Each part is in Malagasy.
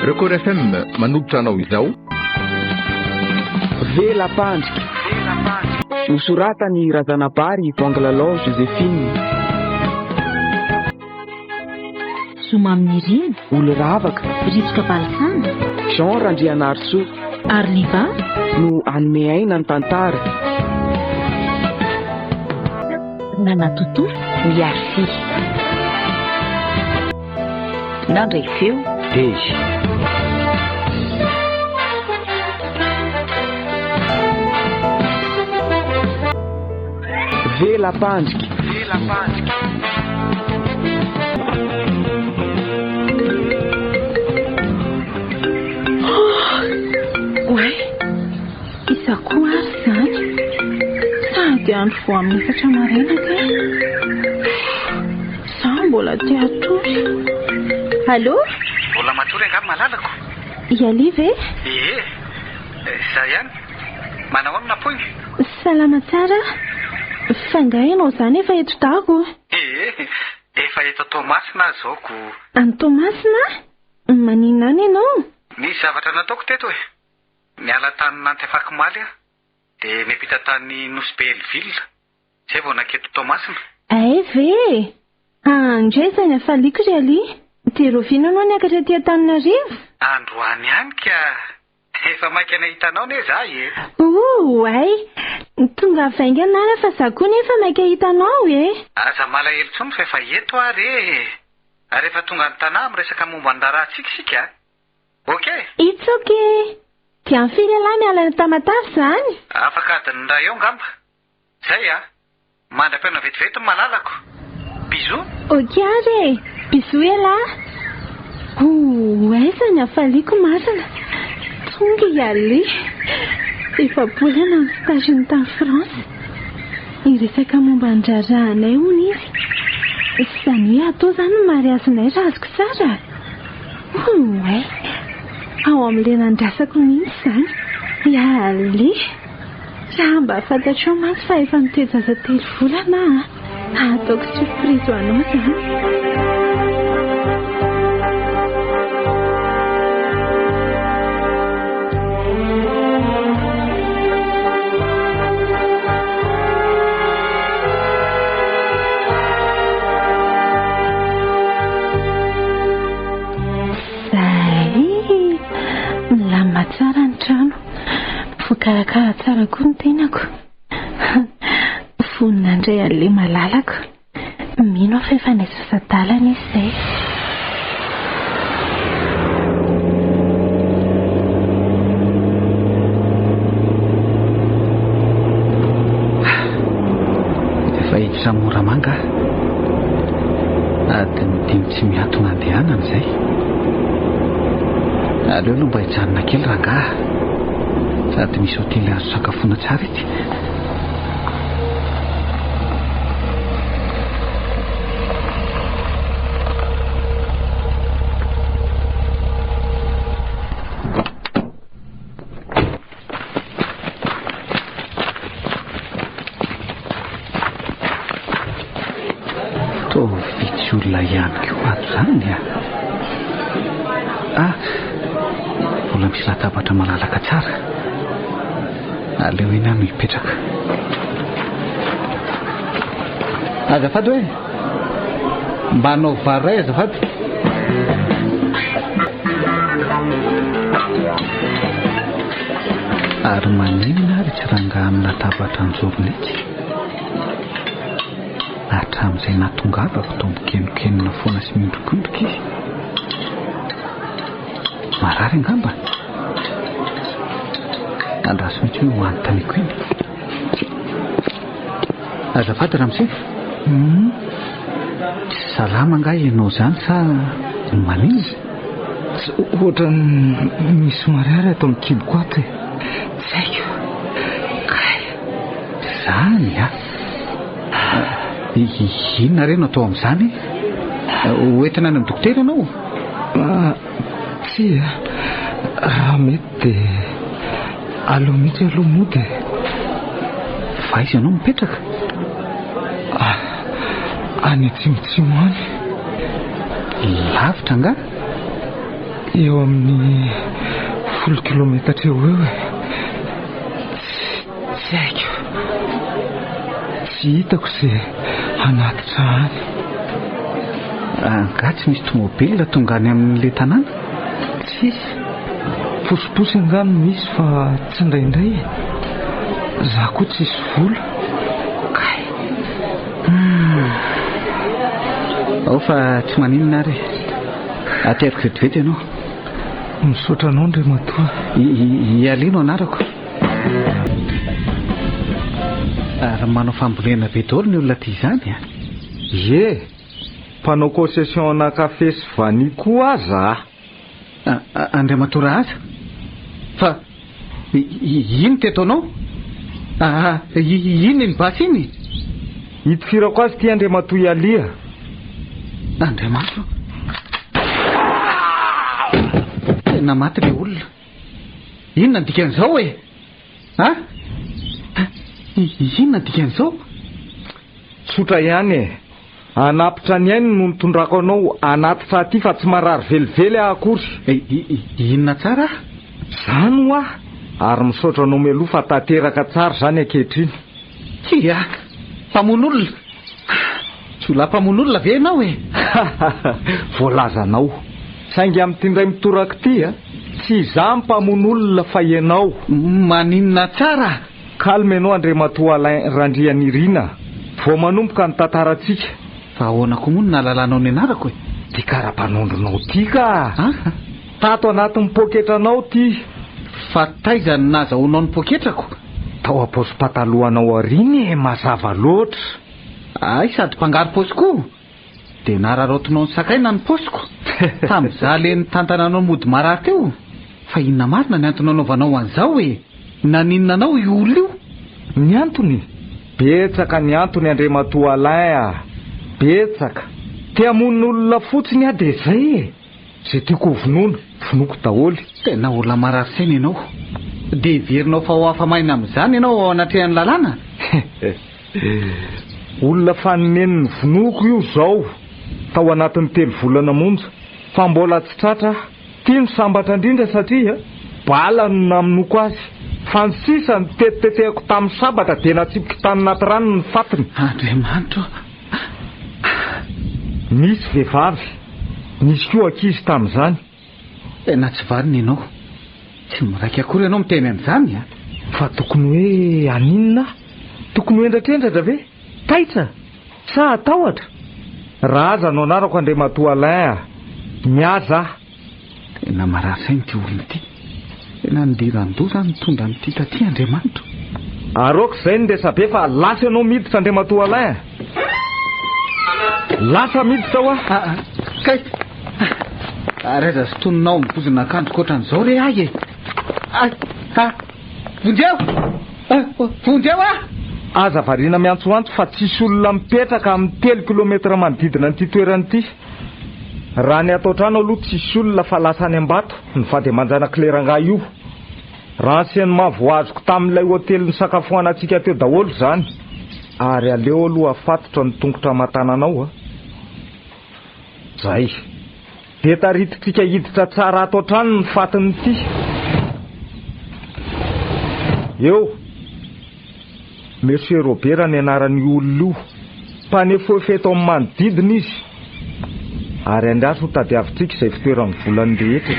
Record FM manolotra anao izao. Vela-pandrika. Nosoratan'i Razanabary Voangilalao Joséphine. Zoma Aminirina. Oloravaka. Ritsoka Balsana. Jean Randrianarisoa. Arliva. No hanome aina ny tantara. Nanatontosa ny Arfi. Nandray feo. Dezy. Vela-pandrika. Oay, iza koa ary izany? Sady andro vao amin'ny efatra maraina kay. Izaho mbola te hatory. Allô? Mbola matory angaha malalako? I Ali ve? Ie, izaho ihany. Manao ahoana Napoy? Salama tsara aho. Fa angaha ianao izany efa eto Dago? Ie, efa eto Toamasina aho izao ko. Any Toamasina? Maninona any ianao? Nisy zavatra nataoko teto e. Niala tany Nantes afakomaly aho, dia niampita tany Nosy Be Hellville, izay vao nanketo Toamasina. Hay ve e! Andray izay ny hafaliako ry Ali. Dia rahoviana ianao niakatra aty Antananarivo? Androany ihany ka! Efa maika nahita anao anie za e! Oay! Tonga vaingana ara fa za koa nefa maika hahita anao e! Aza malahelo intsony fa efa eto aho re e! Ary efa tonga any Tanà miresaka momba ny raharahantsika isika a! Ok! It's ok! Dia amin'ny firy ialahy miala any Tamatave izany? Afaka adiny iray eo angamba. Zay a! Mandra-pihaona vetivety ny malalako. Bisous. Ok ary e! Bisous elah! Ooh, aiza ny hafaliako marina! Tonga i Ali! Efa-bolana ny stage-ny tany France. Hiresaka momba ny raharahanay hono izy. Izany hoe atao izany ny mariazinay raha azoko tsara? Oay! Ao amin'ilay nandrasako mihitsy izany. I Ali! Raha mba fantatrao mantsy fa efa nitoe-jaza telo volana aho a! Ataoko surprise ho anao izany. Zay! Milamina tsara ny trano. Voakarakara tsara koa ny tenako. Vonona handray an'ilay malalako. Mino aho fa efa nisasa-dalana izy izay. Efa hiditra Moramanga aho. Adiny dimy tsy miato nandehanana izay. Aleo aloha mba hijanona kely rangaha. Sady misy hotely azo sakafoana tsara etsy. Toa vitsy olona ihany koa ato izany a. Ah, mbola misy latabatra malalaka tsara. Aleo eny aho no hipetraka. Azafady hoe? Mba hanao vary iray azafady. Ary maninona ary tsy rangahy amin'ny latabatra anjorony etsy? Hatramin'izay nahatongavako toa mikenokenona foana sy miondrikondrika izy. Marary angamba? Andraso mihitsy hoe ho anontaniako iny. Azafady ramose. Hmm. Tsy salama angaha ianao izany sa maninona? Tsy ohatran'ny misy marary ato amin'ny kiboko ato e. Tsy haiko. Kay. Izany a. Inona re no atao amin'izany e? Ho entina any amin'ny dokotera ianao? Ah, tsia. Raha mety dia aleo mihitsy aloha mody e. Fa aiza ianao mipetraka? Ah, any atsimotsimo any. Lavitra angaha? Eo amin'ny folo kilometatra eo ho eo e. Tsy haiko. Tsy hitako izay hanatitra any. Angaha tsy misy tomobilina tonga any amin'ilay tanàna? Tsisy. Posiposy angaha no misy fa tsy indraindray e. Za koa tsisy vola. Kay. Hmm. Ao fa tsy maninona ary e. Ateriko vetivety ianao. Misaotra anao Andriamatoa. I Ali no anarako. Ary manao fambolena be daholo ny olona aty izany a. Ie, mpanao concession ana café sy vanille koa aza a. Andriamatoa Rahaza, fa ino teto anao? Ino iny basy iny? Hitifirako azy ity Andriamatoa Ialy a. Andriamanitra o. Tena maty ilay olona. Inona ny dikan'izao e? A? Inona ny dikan'izao? Tsotra ihany e. Hanapitra ny ainy no nitondrako anao hanatitra aty fa tsy marary velively aho akory. Inona tsara aho? Izany hoa! Ary misaotra anao mialoha fa tanteraka tsara izany ankehitriny. Tsia! Mpamono olona! Jiolahy mpamono olona ve ianao e? Voalazanao. Saingy amin'ity indray mitoraka ity, tsy izaho no mpamono olona fa ianao. Maninona tsara? Calme ianao Andriamatoa Alain Randrianirina. Vao manomboka ny tantarantsika. Fa ahoana koa moa no nahalalanao ny anarako e? Ty kara-panondronao ty ka! An? Tato anatin'ny poketranao ty. Fa taiza no nahazahoanao ny poketrako? Tao am-paosy-patalohanao aoriana e, mazava loatra. Hay sady mpangaro-paosy koa! Dia nararaotinao nisakaina ny paosiko. Tamin'izaho le nitantana anao mody marary teo. Fa inona marina ny antony nanaovanao an'izao e? Naninona anao io olona io? Ny antony? Betsaka ny antony Andriamatoa Alain a! Betsaka! Te hamono olona fotsiny aho dia izay e! Izay tiako ho vonoina, vonoiko daholo. Tena olona marary saina ianao. Dia heverinao fa ho afa-maina amin'izany ianao ao anatrehan'ny lalàna? Olona fanineniny vonoiko io izao tao anatin'ny telo volana monja fa mbola tsy tratra aho. Ty no sambatra indrindra satria bala no namonoako azy fa ny sisa nitetitetehako tamin'ny sabatra dia natsipiko tany anaty rano ny fatiny. Andriamanitra o! Nisy vehivavy, nisy koa ankizy tamin'izany. Tena tsy vanona ianao. Tsy miraika akory ianao miteny an'izany a! Fa tokony hoe haninona aho? Tokony ho hendratrendratra ve? Taitra? Sa hatahotra? Rahaza no anarako Andriamatoa Alain a! Mihaza aho. Tena marary saina ity olona ity. Tena nidiran-doza nitondra an'ity taty Andriamanitra. Ary aoka izay ny resabe fa lasa ianao miditra Andriamatoa Alain a! Lasa miditra hoa! Ah, kay! Ary aiza sintoninao mibozona akanjoko ohatran'izao re ahy e! Ah, ah, vonjeo! Ah, vonjeo ah! Aza variana miantsoantso fa tsisy olona mipetraka amin'ny telo kilometatra manodidina an'ity toerana ity. Raha ny ato an-trano aloha tsisy olona fa lasa any Ambato ny vady aman-janak'ilay rangahy io. Renseignement voazoko tamin'ilay hotely nisakafoanantsika teo daholo izany. Ary aleo aloha afatotra ny tongotra aman-tananao a. Zay. Dia taritintsika hiditra tsara ato an-trano ny fatin'ity. Eo. Monsieur Robert ny anaran'io olona io. Mpanefoefo eto amin'ny manodidina izy. Ary andraso ho tadiavintsika izay fitoeran'ny volany rehetra e.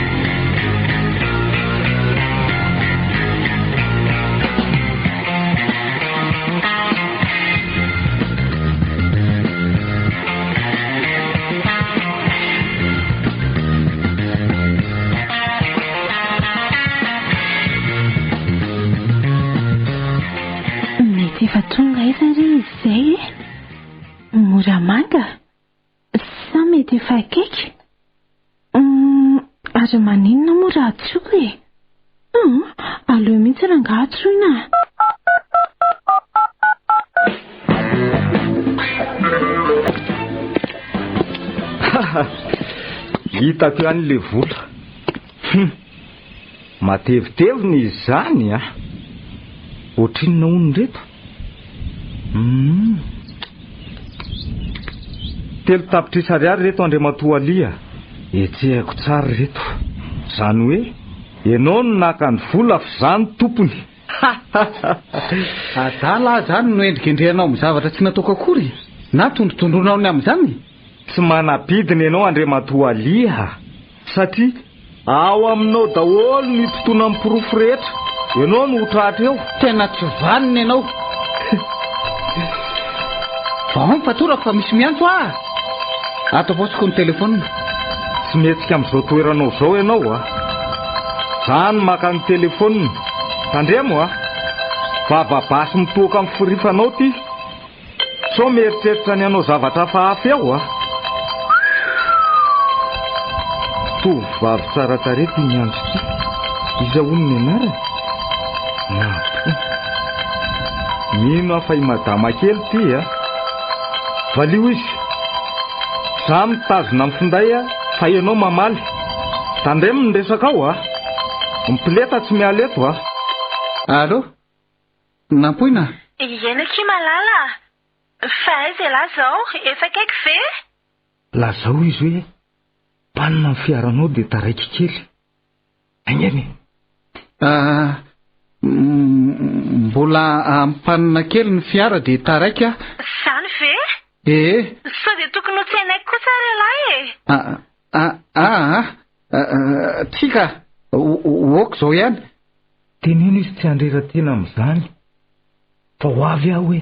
Mety efa tonga aiza re izy izay e? Moramanga? Sa mety efa akaiky? Hum, ary maninona moa raha antsoiko e? Hum, aleo mihitsy rangaha antsoina a! Hitako ihany le vola. Hum, matevitevina izy izany a! Ohatrinona hono ireto? Hum. Telo tapitrisa ariary ireto Andriamatoa Ali a! Hetsehako tsara ireto. Izany hoe ianao no naka ny vola f'izaho no tompony. Adala aho izany no endrikendrehanao amin'ny zavatra tsy nataoko akory na tondrotondroinao ny amin'izany? Tsy manam-pidiny ianao Andriamatoa Ali a! Satria ao aminao daholo ny mpitona ny porofo rehetra. Ianao no ho tratra eo. Tena tsy vanona ianao. Vao ny fatorako fa misy miantso aho. Ato paosiko ny telefaonina. Tsy mihetsika amin'izao toeranao izao ianao a. Za no maka ny telefaonina. Tandremo a. Vava basy mitoaka amin'ny firifanao ty. Sao mieritreritra ny hanao zavatra hafahafa eo a. Tovovavy tsara tarehy ity miantso ity. Iza hono ny anarany? Nampoina. Mino aho fa i madama kely ity a. Valio izy. Za mitazona ny finday a, fa ianao mamaly. Tandremo ny resakao a. Mipileta tsy miala eto a. Allô? Nampoina? Ieny akia Malala a! Fa aiza ialahy izao? Efa akaiky ve? Lazao izy hoe panina ny fiaranao dia taraiky kely. Haingana e! Ah, mbola ampanina kely ny fiara dia taraiky aho. Izany ve? Ee. Sao dia tokony ho tsenaiko kosa ary ialahy e? Ah, ah, ah, ah, tsia ka, ok izao ihany. Teneno izy tsy handrera-tena amin'izany fa ho avy aho e!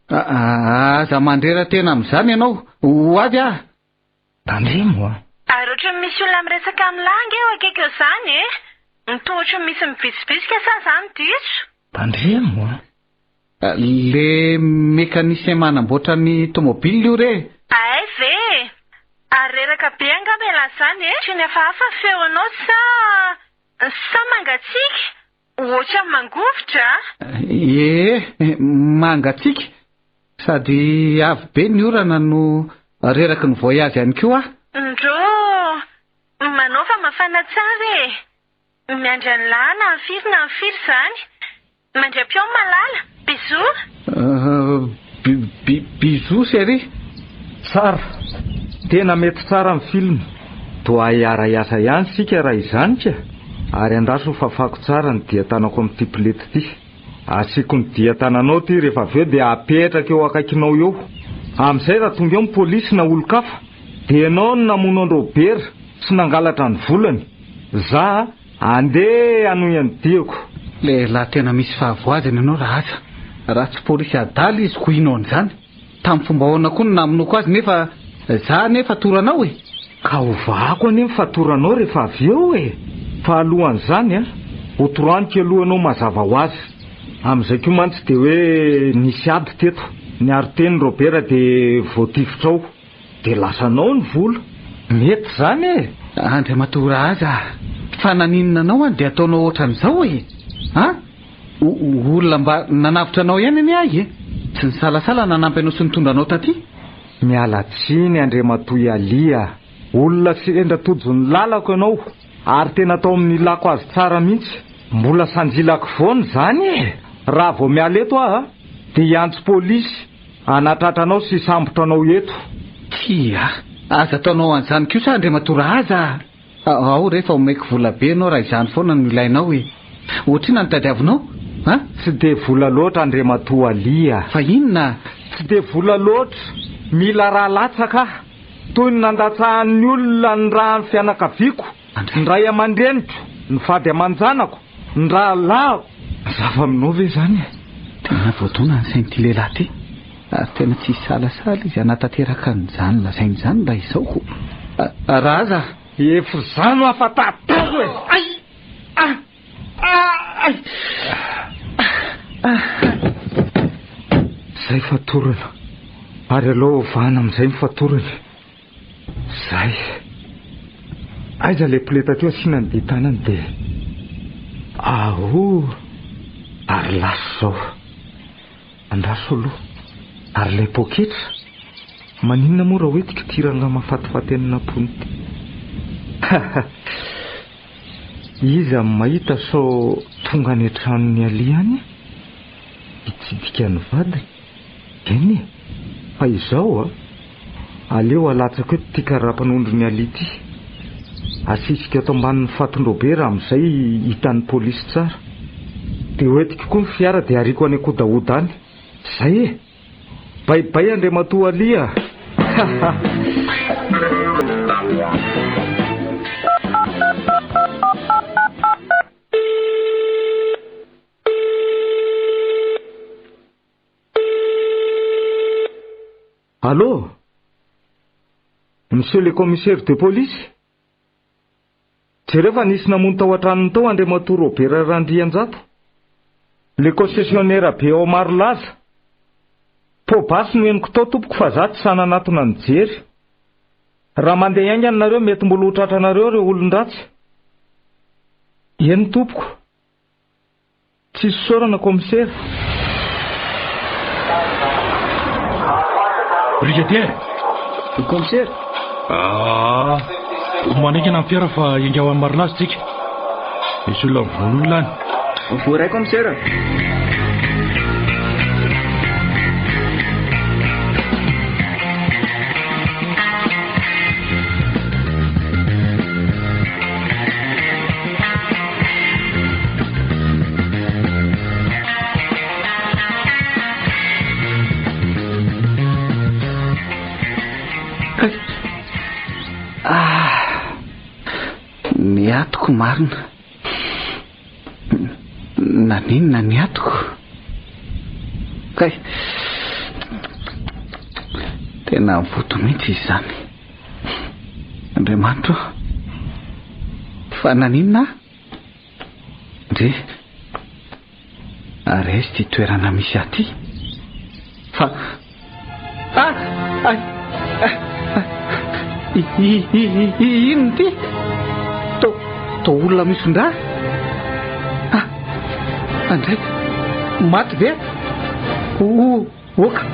Aza mandrera-tena amin'izany ianao, ho avy aho! Tandremo a! Ary ohatran'ny misy olona miresaka amin'lah ange eo akaiky eo izany e! Toa ohatran'ny misy mibitsibitsika sa za no diso? Tandremo a! Le mécanicien manamboatra ny tomobile io re! Hay ve e! Ary reraka be angamba ialahy izany e! Ohatran'ny hafahafa ny feonao sa sa mangatsiaka? Ohatran'ny mangovitra a! Ee, mangatsiaka sady avy be ny orana no reraky ny voyage ihany koa aho. Ndrô! Manaova mafana tsara e! Miandry an'lah na amin'ny firy na amin'ny firy izany. Mandra-pihaona malala. Bisous. Bisous chérie. Tsara. Tena mety tsara ny film. Toa hiara-hiasa ihany isika raha izany ka. Ary andraso ho fafako tsara ny dian-tanako amin'ity pilety ity. Asiako ny dian-tananao ity rehefa avy eo dia apetraka eo akaikinao eo. Amin'izay raha tonga eo ny polisy na olon-kafa dia ianao no namono an-dRobert sy nangalatra ny volany. Za Andeha hanohy ny diako. Lehilahy tena misy fahavoazana ianao Rahaja. Raha tsy polisy adala izy ko hino an'izany. Tamin'ny fomba ahoana koa no namonoako azy nefa za anie fatoranao e! Ka hovahako anie ny fatoranao rehefa avy eo e! Fa alohan'izany an, hotoraniko aloha ianao mazava ho azy. Amin'izay koa mantsy dia hoe nisy ady teto. Niaro teny Robert dia voatifitra ao. Dia lasanao ny vola. Mety izany e! Andriamatoa Rahaja a! Fa naninona anao any dia ataonao ohatran'izao e? A! Olona mba nanavotra anao ihany anie ahy e! Tsy nisalasala nanampy anao sy nitondra anao taty. Miala tsiny Andriamatoa Ialia a! Olona sendra tojo ny lalako ianao ary tena tao amin'ny ilako azy tsara mihitsy. Mbola sanjilako foana izany e! Raha vao miala eto aho dia hiantso polisy Hanatratra anao sy hisambotra anao eto. Tsia, aza ataonao an'izany kosa Andriamatoa Rahaza a! Ao re fa omeko vola be ianao raha izany foana no ilainao e! Ohatr'inona no tadiavinao? A? Tsy dia vola loatra Andriamatoa Ali a! Fa inona? Tsy dia vola loatra, mila rà latsaka aho. Toy ny nandatsahan'ny olona ny ràn'ny fianakaviako, ny ray aman-dreniko, ny vady aman-janako, ny rahalahiko. Mazava aminao ve izany e? Tena voadona ny sain'ity lehilahy ity, ary tena tsy hisalasala izy hanatanteraka an'izany lazainy izany raha izao ko. Raza! Efa izaho no afa-tatako e! Ay! Ah! Ah! Ay! Ah! Izay fatorana. Ary aleo ovana amin'izay ny fatorana. Zay. Aiza ilay poleta teo asiana ny dian-tanany dia. Aho! Ary lasa izao. Andraso aloha. Ary ilay poketra? Maninona moa raha hoentiko ity rangahy mahafatifaty an'i Nampoina ity? Iza no mahita sao tonga any an-tranon'i Ali any hitsidika ny vadiny? Eny e! Fa izao a! Aleo alatsako eto ity karapanondron'i Ali ity. Asisika ato ambanin'ny fatin-dRobert amin'izay hitan'ny polisy tsara. Dia hoentiko koa ny fiara dia ariako any Ankodahoda any. Zay e! Bye bye Andriamatoa Ali a! Allô? Monsieur le commissaire de police? Jereo fa nisy namono tao an-tranony tao Andriamatoa Robert Randrianjato. Le concessionnaire be ao Marolaza. Poa-basy no henoko tao tompoko fa za tsy sahy nanatona nijery. Raha mandeha haingana nareo mety mbola ho tratranareo ireo olon-dratsy. Eny tompoko. Tsisy isaorana commissaire. Brigadier! Commissaire! Ah, manaingana ny fiara fa hiainga ho any Marolaza tsika. Misy olona mivono olona any. Voaray commissaire. Ah, ny atoko marina. Naninona ny atoko? Kay. Tena voto mihitsy izany. Andriamanitro ô! Fa naninona aho? Ndry! Ary aiza ity toerana misy ahy ity? Fa. Ah! Ay! Ah! Inona ity? To, to olona misy-drà? Ah! Andray! Maty ve? O, Oka!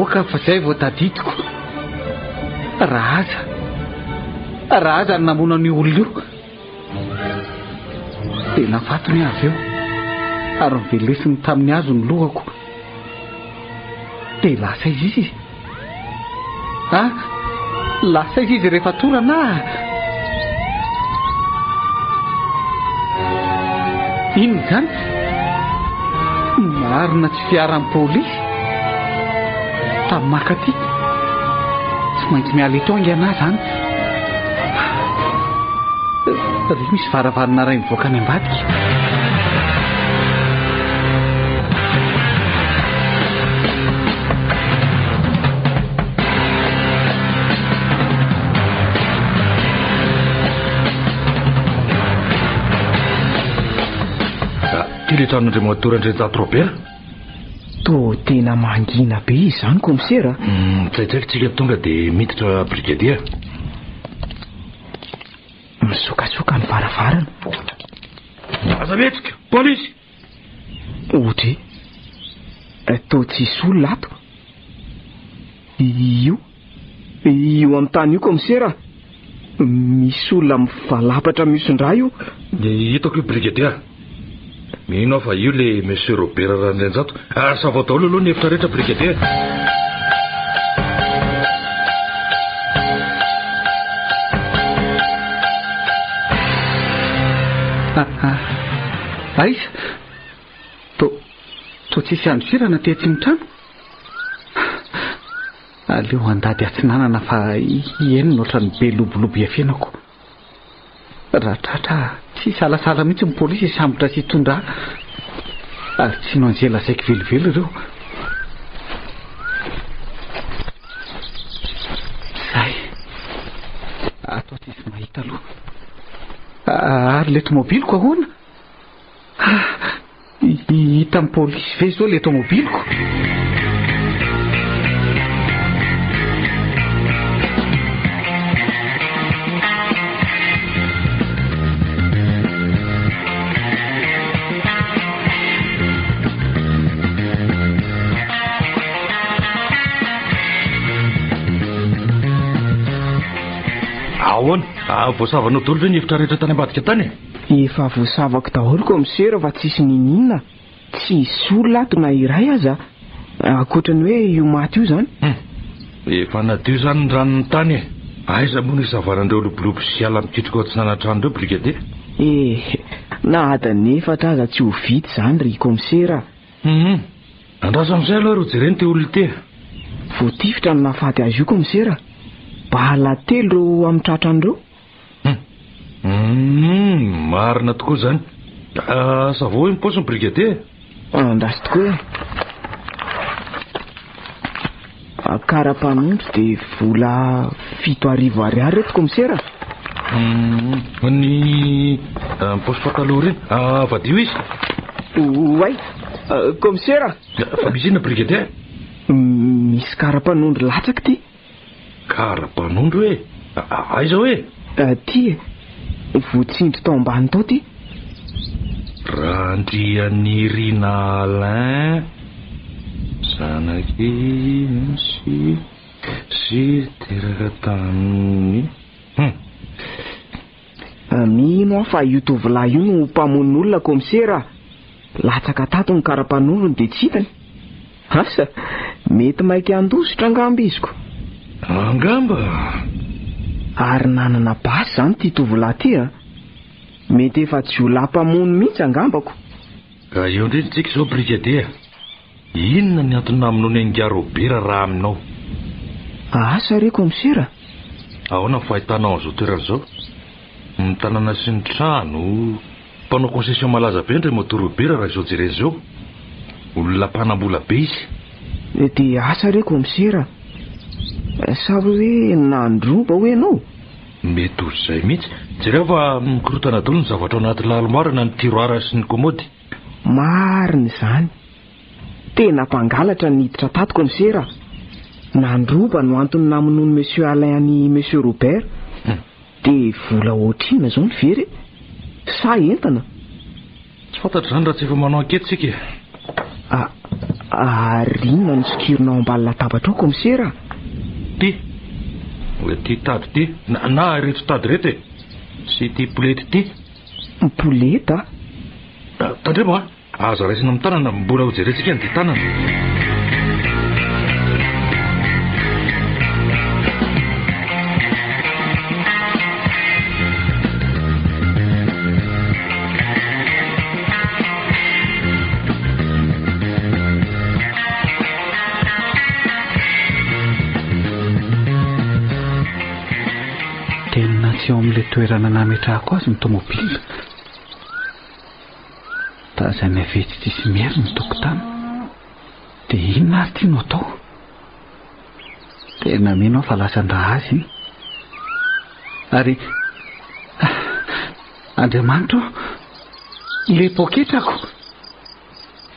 Oka fa zay vao tadidiko. Rahaza. Rahaza no namono an'io olona io. Dia nafatony aho avy eo. Ary novelesiny tamin'ny hazo ny lohako. Dia lasa izy. Ah! Lasa izy rehefa torana ah! Inona izany? Marina tsy fiaran'ny polisy? Tamin'ny maka aty. Tsy maintsy miala eto haingana aho izany. Ry misy varavarana iray mivoaka any ambadika. Ty le tranon'Andriamatoa Randrianjato Robert. Toa tena mangina be izany komisera a. Hmm, tsaitsaiko tsika tonga dia miditra brigadier. Misokatsoka ny varavarana. Aza mihetsika, polisy! Odry, toa tsisy olona ato. Io, io amin'ny tany io komisera, misy olona mivalapatra mihoson-drà io. Hitako io brigadier. Mino aho fa io le Monsieur Robert Randrianjato. Ary savao daholo aloha ny efitra rehetra brigadier. Aiza? To, to tsisy andosirana tetsy ny trano? Aleo handady atsinanana fa eny no ohatran'ny be lobolobo iafenako. Raha tratra tsy hisalasala mihitsy ny polisy hisambotra sy hitondra ahy. Ary tsy hino an'izay lazaiko velively ireo. Zay. Atao tsisy mahita aloha. Ary ilay tomobiliko ahoana? Hitan'ny polisy ve izao ilay tomobiliko? Ahoana? Voasavanao daholo ve ny hevitra rehetra tany ambadika tany e? Efa voasavako daholo commissaire fa tsisy niniana, tsisy olona ato na iray aza, ankoatra ny hoe io maty io zany. Hum, efa nadio zany ny ranon'ny tany e. Aiza moa no hisavana an'ireo lobolobo sy ala mikitroka ao atsinanantrano ireo, brigadier? Eh, na adiny efatra aza tsy ho vita izany ry kaomisera a! Hum. Andraso amin'izay aloha ary hojerena ity olona ity e. Voatifitra no nahafaty azy io kaomisera. Bala telo ireo amin'ny tratrany ireo. Hum. Hum, marina tokoa izany. Ah, savao hoe ny paosiny brigadier e. Andraso tokoa e. Kara-panondro dia vola 7000 ariary ireto kaomisera. Hum, ny paosy pataloha ireny, avadio izy. Oay, kaomisera. Fa misy inona brigadier? Misy kara-panondro latsaka ity. Kara-panondro e? Aiza hoe? Ty e, voatsindry tao ambany tao ty. Randrianirina Alain, zanak'i sy sy teraka tamin'ny. Hum. Mino aho fa io tovolahy io no mpamono olona kaomisera a! Latsaka tato ny kara-panondrony dia tsy hitany. Asa, mety maika handositra angamba izy ko. Angamba! Ary nanana basy izany ity tovolahy ity a! Mety efa jiolahy mpamono mihitsy angamba ko. Ka eo indrindra tsika izao brigadier a! Inona ny antony namonoany an'ingahy Robert raha aminao? Asa re kaomisera? Ahoana ny fahitanao an'izao toerana izao? Ny tanàna sy ny trano. Mpanao concession malaza be Andriamatoa Robert raha izao jerena izao. Olona mpanam-bola be izy. Dia asa re kaomisera? Sa hoe nandroba hoy ianao? Mety ho izay mihitsy. Jereo fa mikorontana daholo ny zavatra ao anaty lalimoara na ny tiroir sy ny komody. Marina izany. Tena mpangalatra ny niditra tato kaomisera a! Nandroba no antony namonoan'i Monsieur Alain an'i Monsieur Robert. Dia vola ohatrinona izao no very e? Sa entana? Tsy fantatro izany raha tsy efa manao ankety isika e. A, ary inona no sokirina ao ambany latabatra ao kaomisera a? Ity. Ity tady ity. Na, na ireto tady ireto e. Sy ity poleta ity. Poleta? Tandremo a! Aza raisina amin'ny tanana, mbola ho jerentsika ny dian-tanana. Tena tsy eo amin'ilay toerana nametrahako azy ny tomobilina. Tazany avy etsy tsisy miery ny tokotany. Dia inona ary ity no atao? Tena mino aho fa lasan-draha azy iny. Ary Andriamanitra ô, ilay poketrako!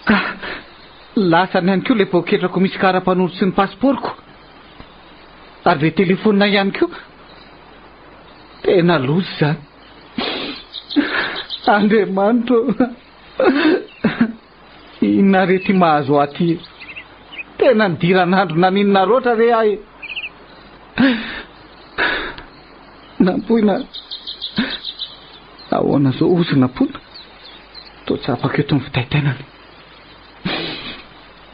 Ah, lasany ihany koa ilay poketrako misy kara-panondro sy ny pasipaoroko. Ary ilay telefonina ihany koa. Tena loza izany. Andriamanitra ô! Inona re ity mahazo ahy ity e? Tena nidiran'andro naninona loatra re aho e? Nampoina ahoana izao hozy Nampoina? Toa tsapako eto ny fitaintainana.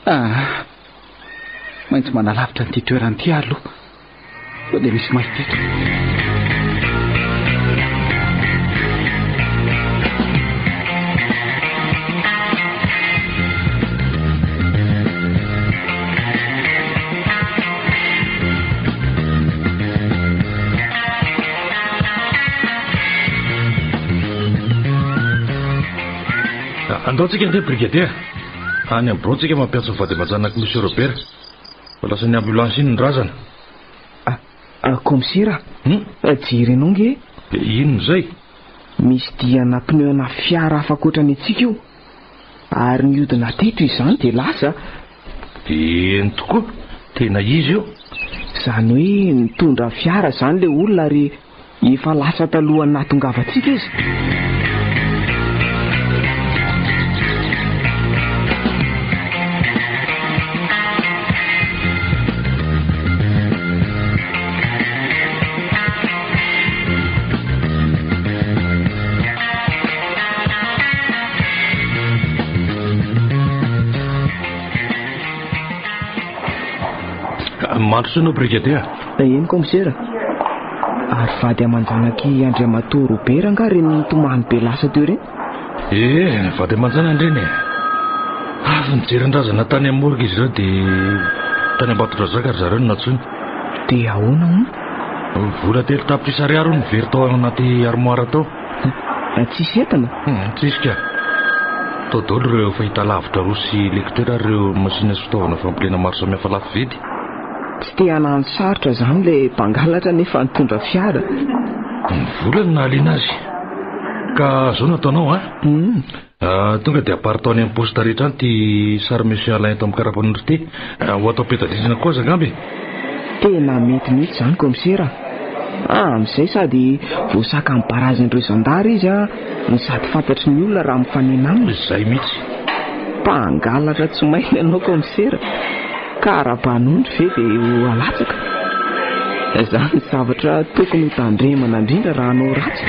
Ah, maintsy manalavitra an'ity toerana ity aho aloha. Sao dia misy mahita eto. Andao tsika andeha brigadier. Any amin'ny birao tsika mampiantso ny vady aman-janak'i Monsieur Robert. Fa lasan'ny ambulance iny ny razana. Ah, ah, kaomisera, Hmm? jerenao nge. Inona izay? Misy diana pneu ana fiara hafa ankoatra ny antsika io. Ary nihodina teto izany dia lasa. Eny tokoa, tena izy io. Izany hoe nitondra fiara izany ilay olona ary Efa lasa talohan'ny nahatongavantsika izy. Mandrosoa ianao brigadier. Eny kaomisera. Ary vady aman-janak'i Andriamatoa Robert angaha ireny nitomany be lasa teo ireny? Ee, vady aman-janany ireny e. Avy nijery ny razana tany amin'ny morgue izy ireo dia tany Ambatondrazaka ry zareo no nantsoina. Dia ahoana hono? Vola 3 tapitrisa ariary hono very tao anaty armoire tao. Tsisy entana? Tsisy ka. Tao daholo ireo fahitalavitra roa sy lecteur ary ireo machine sy fitaovana fambolena maro samihafa lafo vidy. Tsy te hanano sarotra izany ilay mpangalatra nefa nitondra fiara. Ny vola no nahaliana azy. Ka zao no ataonao an. Tonga dia aparitao any amin'ny poste rehetra any ity sary Monsieur Alain eto amin'ny karapanondro ity. Ho atao peta-drindrina koa aza angamba e. Tena mety mihitsy izany kaomisera a! Amin'izay sady voasakan'ny barazin'ireo zandary izy a, no sady fantatry ny olona raha mifanena aminy. Izay mihitsy. Mpangalatra tsy maina ianao kaomisera. Ka ara-panondro ve dia ho alatsaka? Izany ny zavatra tokony ho tandremana indrindra raha hanao ratsy.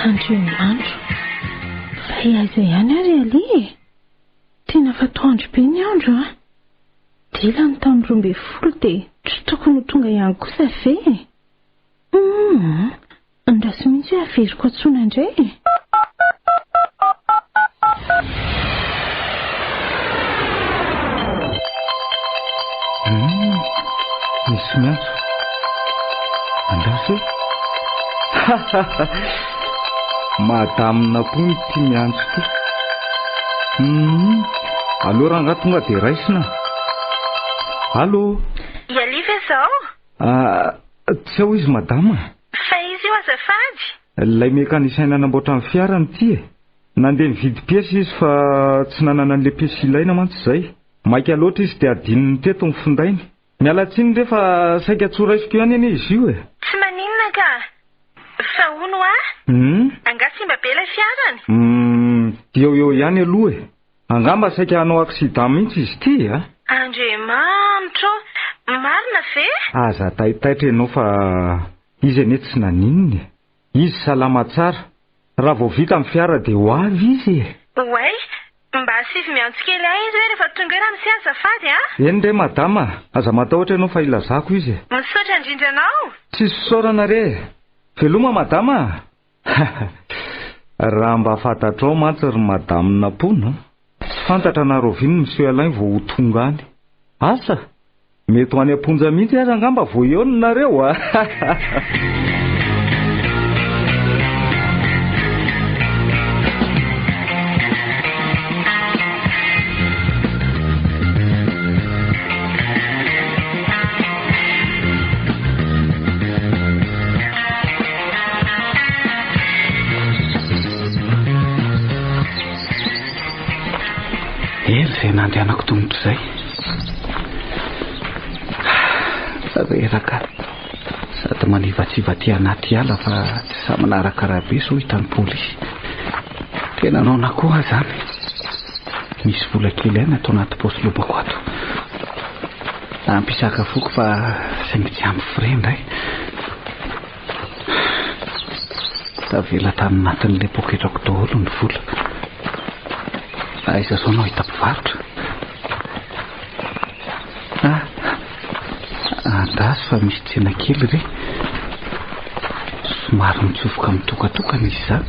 Andriamanitro, fa aiza ihany ary Ali e? Tena efa atoandro be ny andro an! Dila ny tamin'ny 12 dia tsy tokony ho tonga ihany kosa ve e? Hum, andraso mihitsy hoe averiko antsoina indray e! Hum, misy miantso. Andraso e. Madame Napoa ity miantso ity. Hum, aleo rangahy tonga dia raisina. Allô? I Ali ve izao? Ah, tsy ao izy madama. Fa iza io azafady? Ilay mécanicien nanamboatra ny fiarany ity e. Nandeha nividy pièce izy fa tsy nanana an'ilay pièce ilaina mantsy izay. Maika loatra izy dia adinony teto ny findainy. Miala tsiny re fa saika tsy ho raisiko ihany anie izy io e. Tsy maninona ka. Fa hono hoa? Hum? Angaha simba be ilay fiarany? Hum, eo eo ihany aloha e. Angamba saika hanao accident mihitsy izy ity a. Andriamanitra ô! Marina ve? Aza taitaitra ianao fa izy anie tsy naninona e. Izy salama tsara. Raha vao vita ny fiara dia ho avy izy e. Oay, mba asivy miantso kely ahy izy hoe rehefa tonga eo ramose azafady a! Eny re madama, aza matahotra ianao fa ilazako izy e. Misaotra indrindra anao. Tsisy fisaorana re e. Veloma madama a! Raha mba fantatrao mantsy ry madame Nampoina, tsy fantatra na rahoviana Monsieur Alain vao ho tonga any. Asa? Mety ho any am-ponja mihitsy aza angamba vao eo nareo a! Ela izay nandehanako tongotra izay. Reraka sady manivatsiva aty anaty ala fa tsy sahy manaraka arabe sao hitan'ny polisy. Tena noana koa aho izany. Misy vola kely ihany ato anaty paosy lobako ato. Ampy hisakafoko fa saingy tsy ampy frais indray. Tavela tany anatin'ilay poketrako daholo ny vola. Aiza izao no hahita mpivarotra? Ah, andraso fa misy tsena kely re. Somary mitsofoka mitokatokana izy izany.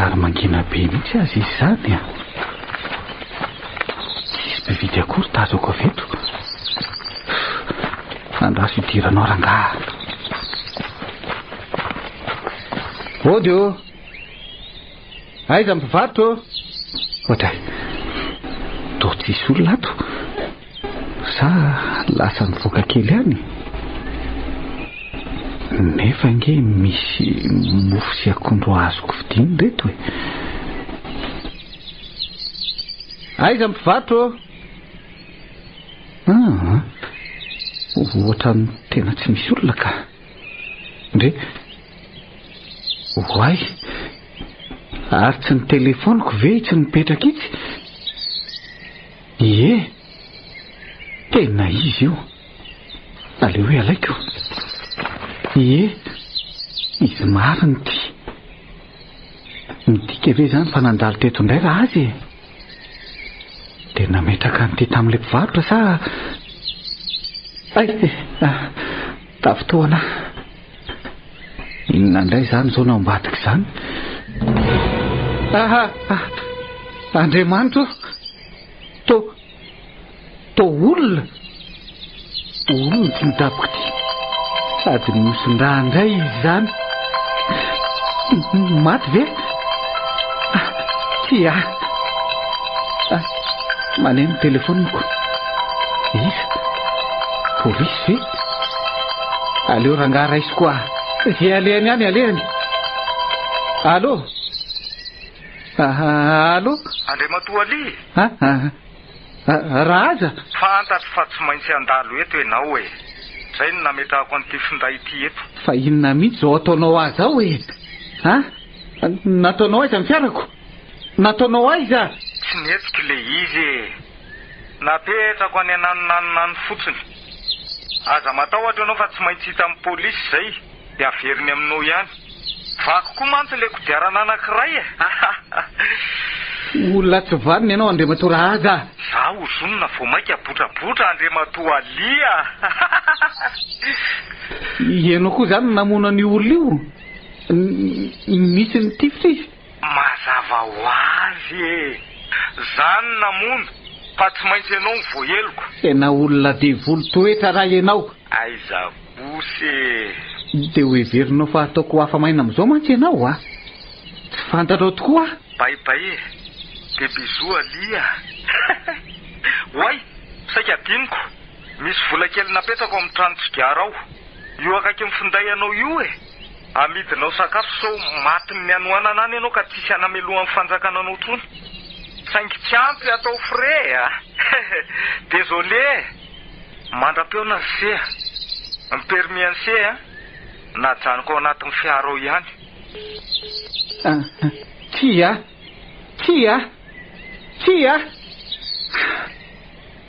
Ary mangina be mihitsy aza izy izany a. Tsisy mpividy akory tazako avy eto. Andraso hidiranao rangaha. Ody ô! Aiza ny mpivarotra ô? Ohatray. Toa tsisy olona ato. Sa lasa nivoaka kely any? Nefa ange misy mofo sy akondro azoko vidiana ireto e. Aiza ny mpivarotra ô? Ah, ohatran'ny tena tsy misy olona ka. Ndre. Oay. Ary tsy ny telefaoniko ve itsy nipetraka itsy? Ie. Tena izy io. Aleo hoe alaiko. Ie, izy marina ity. Midika ve izany fa nandalo teto indray raha azy e? Dia nametraka an'ity tamin'ilay mpivarotra sa... Ay! Ah, tafintohana aho. Inona indray izany izao no ambadika izany? Aha! Ah, Andriamanitra ô! To, to olona! Olona ity midaboka ity. Sady mihoson-drà indray izy izany. Maty ve? Ah, tsia. Ah, maneno ny telefoniko. Iza? Polisy ve? Aleo rangahy raisiko ah. Izay alehany any alehany. Allô? Allô? Andriamatoa Ali? Ah, Rahaza? Fantatro fa tsy maintsy handalo eto ianao e! Izay no nametrahako an'ity finday ity eto. Fa inona mihitsy izao ataonao ahy izao e? Ha? Nataonao aiza ny fiarako? Nataonao aiza? Tsy nihetsika ilay izy e! Napetrako any ananonanona any fotsiny. Aza matahotra ianao fa tsy maintsy hitan'ny polisy izay dia averiny aminao ihany. Vaky koa mantsy ilay kodiarana anankiray e! Olona tsy vanona ianao Andriamatoa Rahaja a! Za ozonina vao mainka botrabotra Andriamatoa Ali a! Ianao koa izany no namono an'io olona io? Nisy nitifitra izy? Mazava ho azy e! Za no namono fa tsy maintsy ianao no voaheloka. Tena olona devoly toetra raha ianao. Aiza kosa e! Dia ho heverinao fa ataoko ho afa-maina amin'izao mantsy ianao a! Tsy fantatrao tokoa aho. Bye bye e! Dia bisous Ali a! Oay! Saika adinoko! Misy vola kely napetrako ao amin'ny tranon-tsigara ao. Io akaikin'ny finday anao io e! Amidinao sakafo sao matin'ny hanoanana any ianao ka tsisy hanamelohan'ny fanjakana anao intsony. Saingy tsy ampy atao frais a! Désolé e! Mandra-pihaona ry se a! Ny permis an'i se a, najanoko ao anatin'ny fiara ao ihany. Tsia! Tsia! Tsia!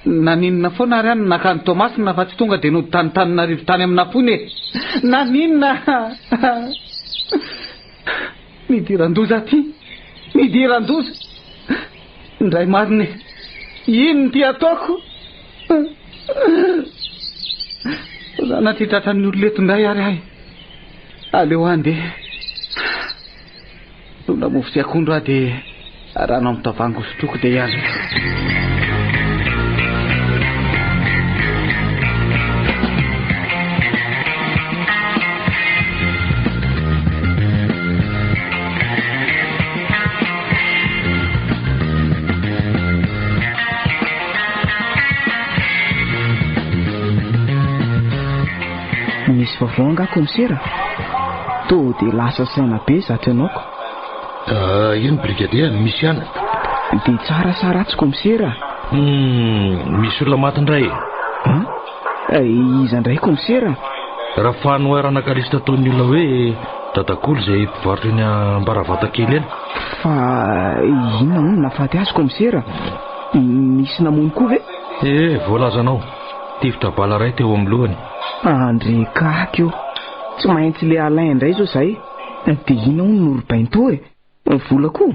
Naninona foana ary aho no nankany Toamasina fa tsy tonga dia nody tany Tananarivo tany amin'Ampony e! Naninona? Nidiran-doza aty! Nidiran-doza! Indray marina e! Inona ity ataoko? Sanatria tratran'ny olona eto indray ary aho e! Aleo handeha. Dona mofo sy akondro aho dia rano amin'ny tavoahangy hosotroiko dia hiala. Misy vaovao angaha komisera? Toa dia lasa saina be izato ianao ko. Ah, eny brigadier, misy ihany. Dia tsara sa ratsy komisera? Hmm, misy olona maty indray. An? Eh, iza indray komisera? Raha fanoharana kalista ataon'ny olona hoe dadakolo izay mpivarotra eny Ambaravatakely eny. Fa inona hono nahafaty azy komisera? Nisy namono koa ve? Eh, voalazanao. Tifitra bala iray teo amin'ny lohany. Andre kaky ô! Tsy maintsy le Alain indray izao izay. Dia inona hono no robainy tao e? Ny vola koa?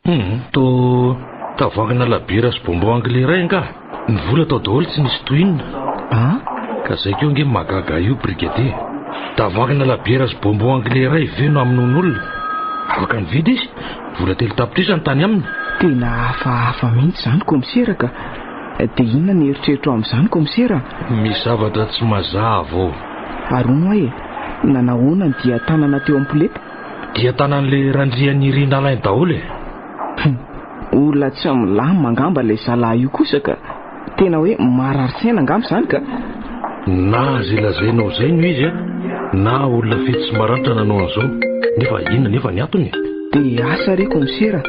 Hum, toa tavoahangina labiera sy bonbon anglais iray angaha? Ny vola tao daholo tsy nisy toy inona. An? Ka zay koa ange mahagaga io brigadier. Tavoahangina labiera sy bonbon anglais iray ve no hamonoan'olona? Afaka nividy izy, vola 3 tapitrisa ny tany aminy. Tena hafahafa mihitsy izany komisera ka. Dia inona ny eritreritro amin'izany komisera? Misy zavatra tsy mazava ao. Ary hono hoa e, nanahoana ny dian-tanana teo am-poleta? Dian-tanan'ilay Randrianirina Alain daholo e! Hum, olona tsy milamina angamba ilay zalahy io kosa ka. Tena hoe marary saina angamba izany ka. Na izay lazainao izay no izy a, na olona fetsy sy maranitra nanao an'izao. Nefa inona nefa ny antony e? Dia asa re komisera.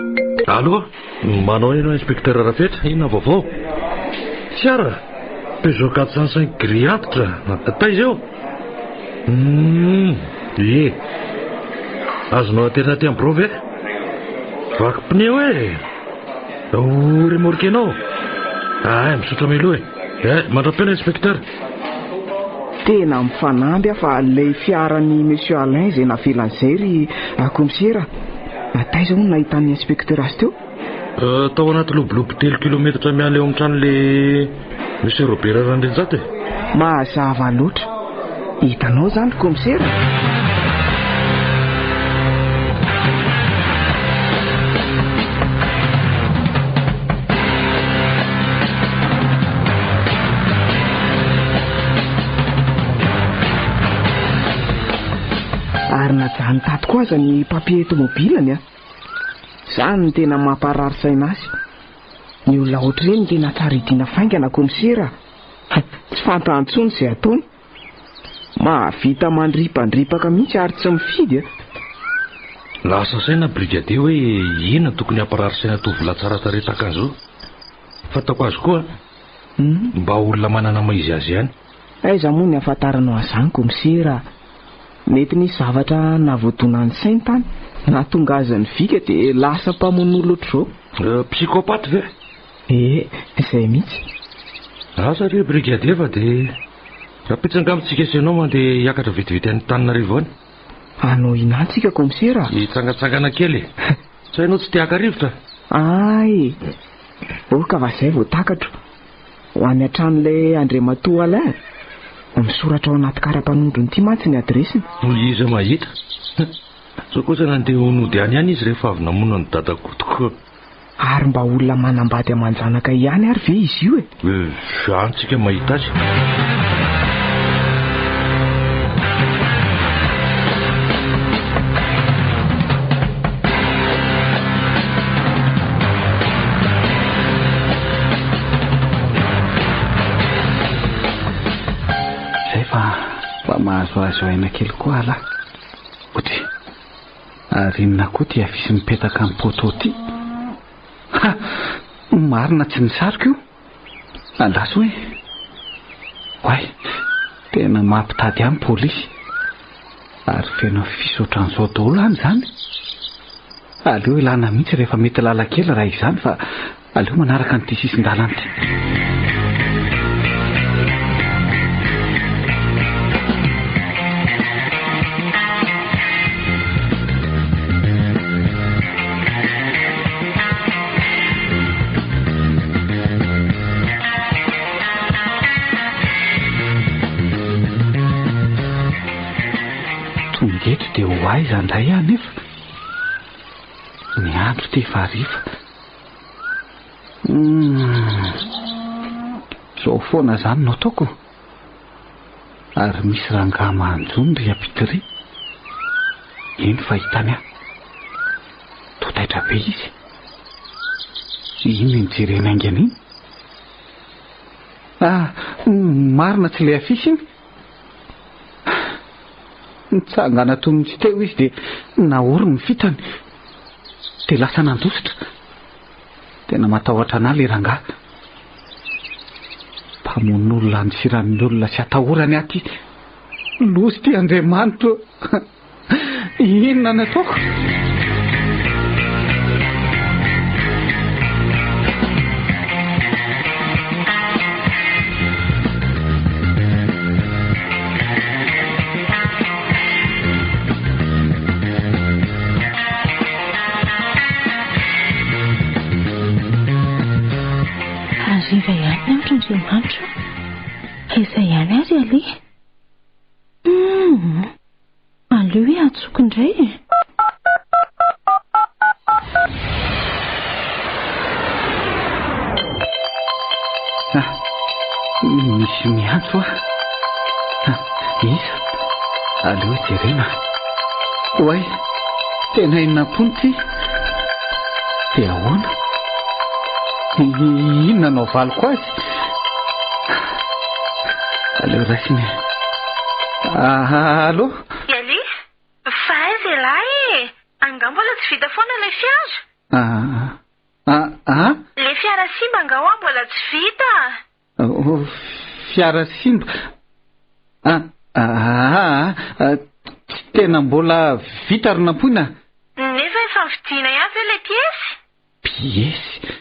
Allo? Manao inona inspecteur Rafetra? Inona vaovao? Fiara? Peugeot 405 gris antitra? Taiza io? Hum, ie. Azonao aterina aty amin'ny birao ve? Vaky pneu e! Ho remorquenao? Ah, misaotra mialoha e. Eh, mandra-pihaona inspecteur. Tena mifanamby aho fa ilay fiaran'i Monsieur Alain izay navelany izay ry commissaire a. Taiza hono nahitan'ny inspecteur azy teo? Tao anaty lobolobo telo kilometatra miala eo amin'ny tranon'ilay Monsieur Robert Randrianjato e. Mazava loatra. Hitanao izany ry commissaire? Ary najanony tato koa aza ny papier tomobilany a. Izany no tena mamparary saina azy. Ny olona ohatr'ireny no tena tsara hidiana faingana komisera a. Tsy fantany intsony izay ataony. Mahavita mandripandripaka mihitsy ary tsy mifidy a. Lasa saina brigadier hoe inona no tokony hamparary saina tovolahy tsara tarehy tahaka an'izao. Fantako azy koa mba olona manana maha izy azy ihany. Aiza moa ny ahafantaranao an'izany komisera a! Mety nisy zavatra nahavoadona ny sainy tany, nahatonga azy nivika dia lasa mpamono olona ohatr'izao. Psychopathe ve? Ee, izay mihitsy. Asa re brigadier fa dia rahampitso angamba tsika sy ianao mandeha hiakatra vetivety any Antananarivo any. Hanao inona any tsika komisera? Hitsangantsangana kely e. Sa ianao tsy te haka rivotra? Ay! Oh ka va izay vao takatro. Ho any an-tranon'ilay Andriamatoa Alain? Misoratra ao anaty kara-panondrony ity mantsy ny adiresiny. Hoy izy mahita. Sao kosa nandeha ho nody any ihany izy rehefa avy namono an'i Dadakotoko. Ary mba olona manambady aman-janaka ihany ary ve izy io e? Eh, any tsika mahita azy. Zay fa mba mahazoazo aina kely koa alah. Otry. Ary inona koa ity afisy mipetaka amin'ny poteau ity? Ha! Marina tsy nisariko io. Andraso hoe. Oay, tena mampitady ahy ny polisy. Ary feno afisy ohatran'izao daholo any izany. Aleo ilana mihitsy rehefa mety lalan-kely raha izany fa aleo manaraka an'ity sisin-dalana ity. Tonga eto dia ho aiza indray aho nefa? Ny andro ity efa hariva. Humm. Zao foana zany no ataoko. Ary misy rangahy manjono ry ampitiry. Eny fa hitany aho. Toa taitra be izy. Iny nijereny haingana iny. Ah, marina tsy ilay afisy iny. Nitsangana toy ny tsy teo izy dia naoriny ny fitany. Dia lasa nandositra. Tena matahotra an'ahy ilay rangahy. Mpamono olona andosiran'ny olona sy atahorany aho ity. Loza ity Andriamanitro. Inona no ataoko? Hariva ihany ny andro Andriamanitra o! Aiza ihany ary aleha? Humm! Aleo hoe antsoko indray e! Ah, misy miantso aho. Ah, iza? Aleo jerena. Oay, tena inona am-pony ity? Dia ahoana? Inona no avaliko azy? Aleo raisina e. Allo? Yali, fa aiza ialahy e? Angaha mbola tsy vita foana ilay fiara? Ah, ah? Ilay fiara simba angaha hoa mbola tsy vita? Oh, fiara simba? Ah, ah, ah, tsy tena mbola vita ry Nampoina. Nefa efa novidiana ihany ve ilay piesy? Piesy?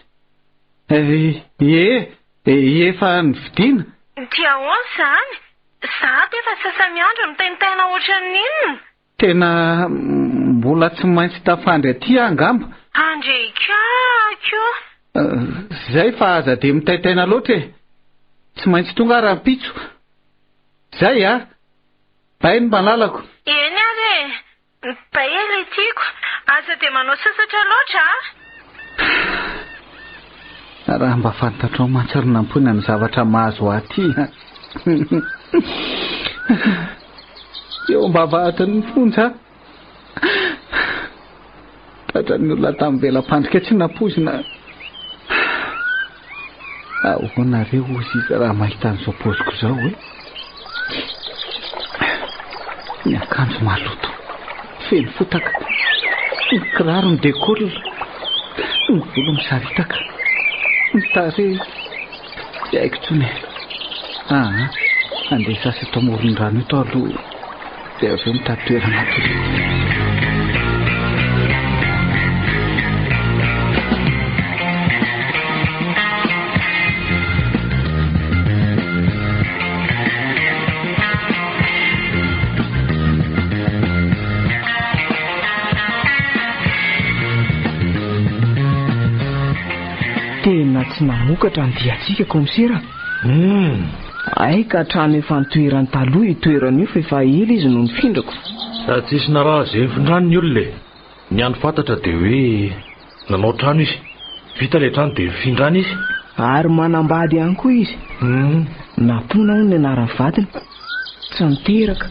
Eh, ie. Efa nividiana. Dia ahoana izany? Za ato efa sasa-miandry mitaintaina ohatran'ny inona? Tena mbola tsy maintsy tafandry aty aho angamba. Andre ikaky o! Zay fa aza dia mitaintaina loatra e! Tsy maintsy tonga aho rahampitso. Zay a! Bay ny malalako. Eny ary e! Bay e le tiako. Aza dia manao sasatra loatra a! Raha mba fantatrao mantsy ry Nampoina ny zavatra mahazo ahy aty a! Eo am-bavahadin'ny fonja aho. Tratran'ny olona tamin'ny vela-pandrika tsy nampoizina. Ahoana re hozy izy raha mahita an'izao paoziko izao e? Ny akanjo maloto, feno fotaka, ny kiraro midekôla, ny volo misaritaka, ny tarehy tsy haiko intsony e. Aa, andeha hisasa eto amoron-drano eto aho aloha. Dia avy eo mitady toerana hatoriana. Tena tsy namokatra ny diantsika kaomisera. Humm. Hay ka trano efa nitoerany taloha io toerana io fa efa ela izy no nifindrako. Sady tsisy naraha ze nifindrany ny olona e. Ny hany fantatra dia hoe nanao trano izy. Vita ilay trano dia nifindrany izy. Ary manambady ihany koa izy. Humm. Nampoina hono ny anaran'ny vadiny. Tsy niteraka.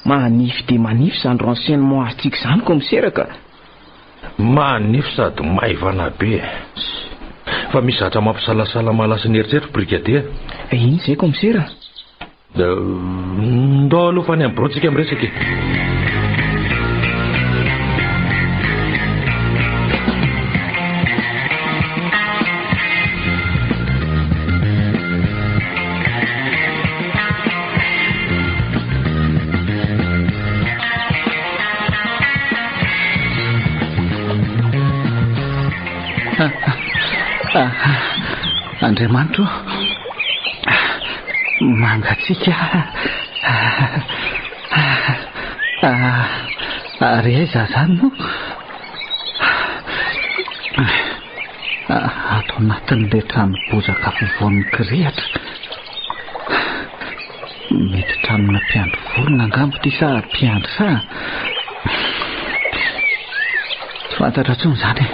Manify dia manify izany renseignement azontsika izany kaomisera ka. Manify sady maivana be e. Fa misy zatra mampisalasala mahalasa ny eritreritro brigadier. Inona izay kaomisera? Ndao aloha fa any amin'ny birao tsika miresaka e. Andriamanitro mangatsiaka ary aiza izany no ato anatin'ilay trano bozaka afovoan'ny kirihitra Mety tranona mpiandry vorona angamba ity sa mpiandry sa? Tsy fantatra intsony izany e.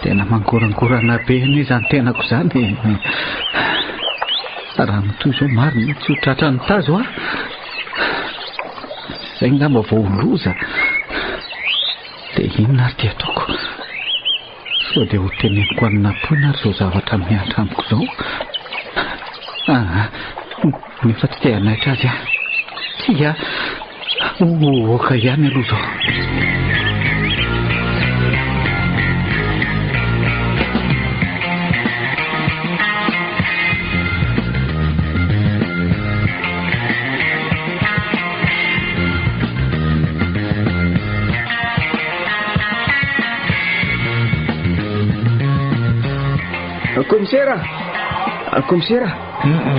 Tena mangorangorana be anie izany tenako izany e. Raha mitohy izao marina tsy ho tratran'ny tazo aho. Izay angamba vao ho loza. Dia inona ary ity ataoko? Sao dia ho teneniko an'i Nampoina ary izao zavatra mihatra amiko izao? Aa, nefa tsy te hanaitra azy aho. Tsia, oka ihany aloha izao. Komisera! Komisera!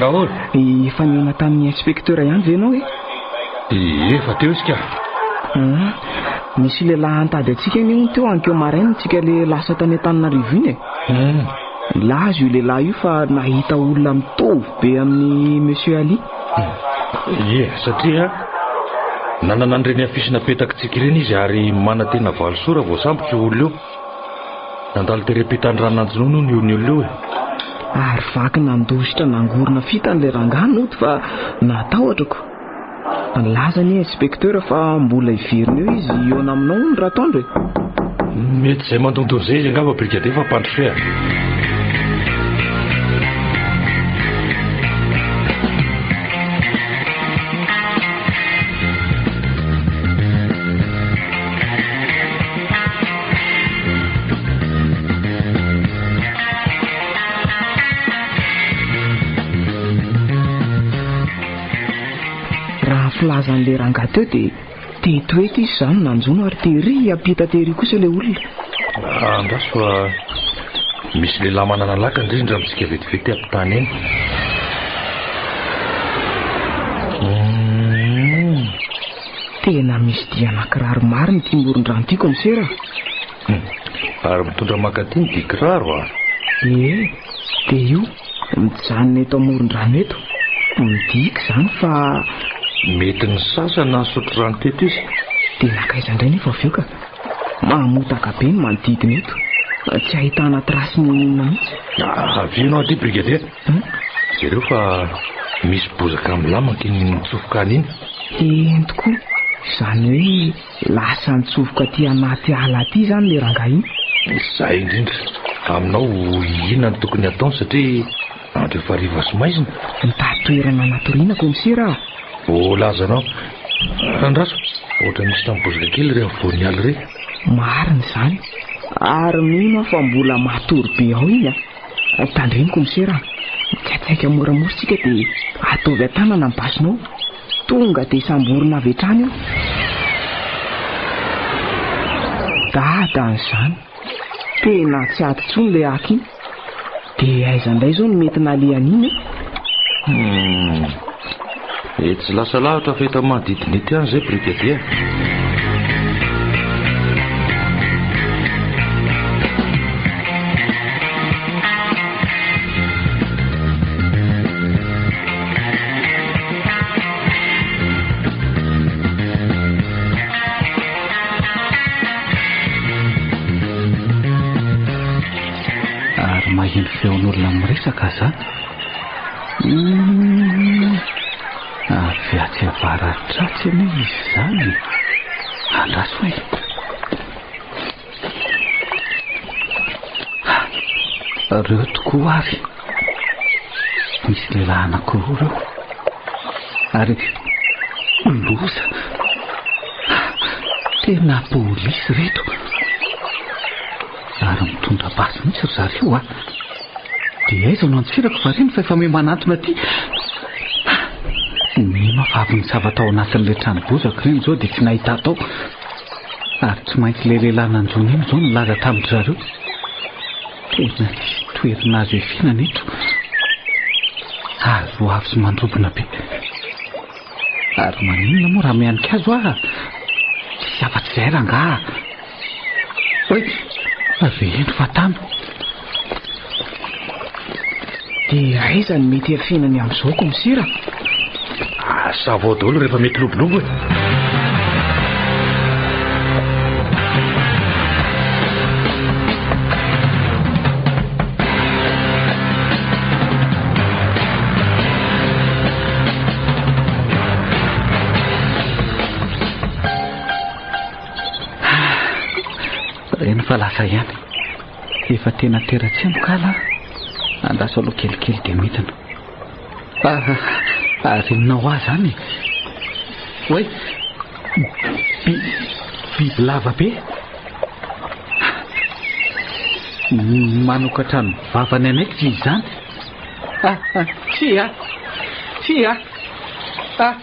Ahoana? Efa nihaona tamin'ny inspecteur ihany ve ianao e? Efa teo izy ka. Nisy lehilahy nitady antsika anie hono teo ankeo maraina tsika le lasa tany Antananarivo iny e. Nilaza io lehilahy io fa nahita olona mitovy be amin'i Monsieur Ali. Ie, satria nanana an'ireny afisy napetakitsika ireny izy ary manantena valisoa raha voasambotra io olona io. Nandalo tery ampitan'ny ranon'Anjonono hono io olona io e. Ary vaky nandositra nangorona fitany ilay rangahy nody fa natahotra ko. Nilaza anie inspecteur fa mbola hiverina eo izy hihaona aminao hono ratoandro e. Mety izay mandondona izay izy angamba brigadier fa mpandrosoa e. Raha ny filazan'ilay rangahy teo dia teto eto izy izany nanjono ary tery ampita tery kosa ilay olona. Andraso fa. Misy lehilahy manana lakana indrindra amintsika vetivety ampitany eny. Hmm. Tena misy diana kiraro marina ity moron-drano ity komisera. Hmm. Ary mitondra mankaty ny dia kiraro a. Ie, dia io mijanona eto amoron-drano eto. Midika izany fa. Mety nisasa na nisotro rano teto izy. Dia nankaiza indray nefa avy eo ka. Mamotaka be ny manodidina eto. Tsy ahitana trace n'inon'inona mihitsy. Avia ianao aty brigadier. Jereo fa misy bozaka milamaka iny mitsofoka any iny. Eny tokoa. Izany hoe lasa nitsofoka aty anaty ala aty izany ilay rangahy iny. Izay indrindra. Aminao inona no tokony hataony satria andro efa hariva sy maizina? Mitady toerana natoriana komisera a! Voalazanao. Andraso, ohatra misy tamim-bozaka kely ireny voan'ny ala ireny. Marina izany. Ary mino aho fa mbola matory be ao iny a. Tandremo komisera a. Mitsaitsaika moramora isika dia ataovy an-tanana ny basinao. Tonga dia samborina avy hatrany io. Dada an'izany. Tena tsy ato intsony ilay haka iny. Dia aiza indray izao no mety nalehany iny e? Hum. Etsy lasa lavitra fa eto manodidina eto ihany izay brigadier. Ary maheno feon'olona miresaka aza. Hum, avy atsy avaratra atsy anie izy izany e. Andraso e. Reo tokoa ary. Misy lehilahy anankiroa ireo. Ary loza. Tena polisy ireto. Ary mitondra basy mihitsy ry zareo a. Dia aiza no antsirako fa reny fa efa miha manantona aty. Mino aho fa avy nisava tao anatin'ilay trano bozaka ireny izao dia tsy nahita tao. Ary tsy maintsy ilay lehilahy nanjono iny izao nilaza tamin-dry zareo. Tena tsisy toerana azo ifinana eto. Avo avo sy mandrobona be. Ary maninona moa raha mihanika azy hoa? Tsisy afa-tsy izay rangaha. Oay! Reny fa tany. Dia aiza no mety hiafinany amin'izao komisera? Asa avao daholo rehefa mety lobolobo e. Reny fa lasa ihany. Efa tena tera-tsemboka ala. Andraso aloha kelikely dia midina. Ah, ary inona ho ahy izany e? Oay, bi, biby lava be. Manokatra ny vavany anaiky izy izany. Ah, ah, tsia, tsia, ah.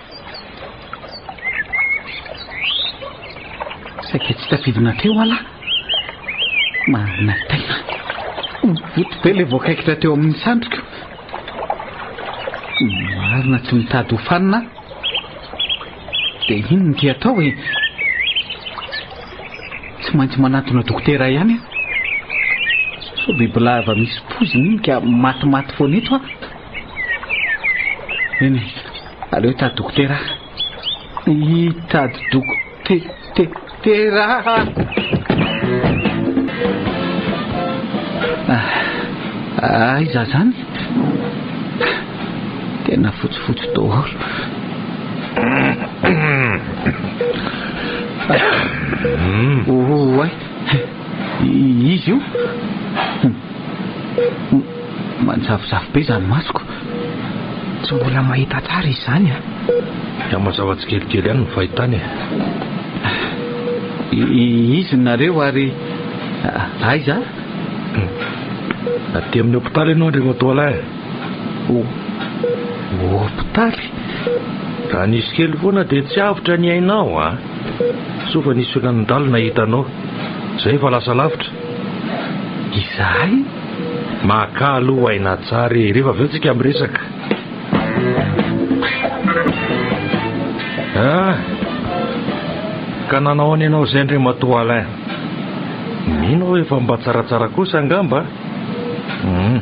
Saika tsy tafidina teo alah. Manaintaina. Voto be ilay voakaikitra teo amin'ny sandriko. Marina tsy mitady ho fanina aho. Dia inona ity atao e? Tsy maintsy manatona dokotera ihany aho. Sao bibilava misy poizina iny ka matimaty foana eto aho. Eny e, aleo hitady dokotera aho. Hitady dokotera aho. Ah, aiza zany? Tena fotsifotsy daholo. Oay, izy io? Manjavozavo be izany masoko. Tsy mbola mahita tsara izy izany an. Ka mazava tsikelikely ihany ny fahitany e. Izy nareo ary aiza? Aty amin'ny hopitaly ianao Andriamatoa Alain. Hopitaly? Raha nisy kely foana dia tsy avotra ny ainao an. Soa fa nisy olona nandalo nahita anao. Izay efa lasa lavitra. Izahay? Makà aloha aina tsara e, rehefa avy eo tsika miresaka. Ah! Ka nanao ahoana ianao izay Andriamatoa Alain? Mino aho efa mba tsaratsara kosa angamba? Hum.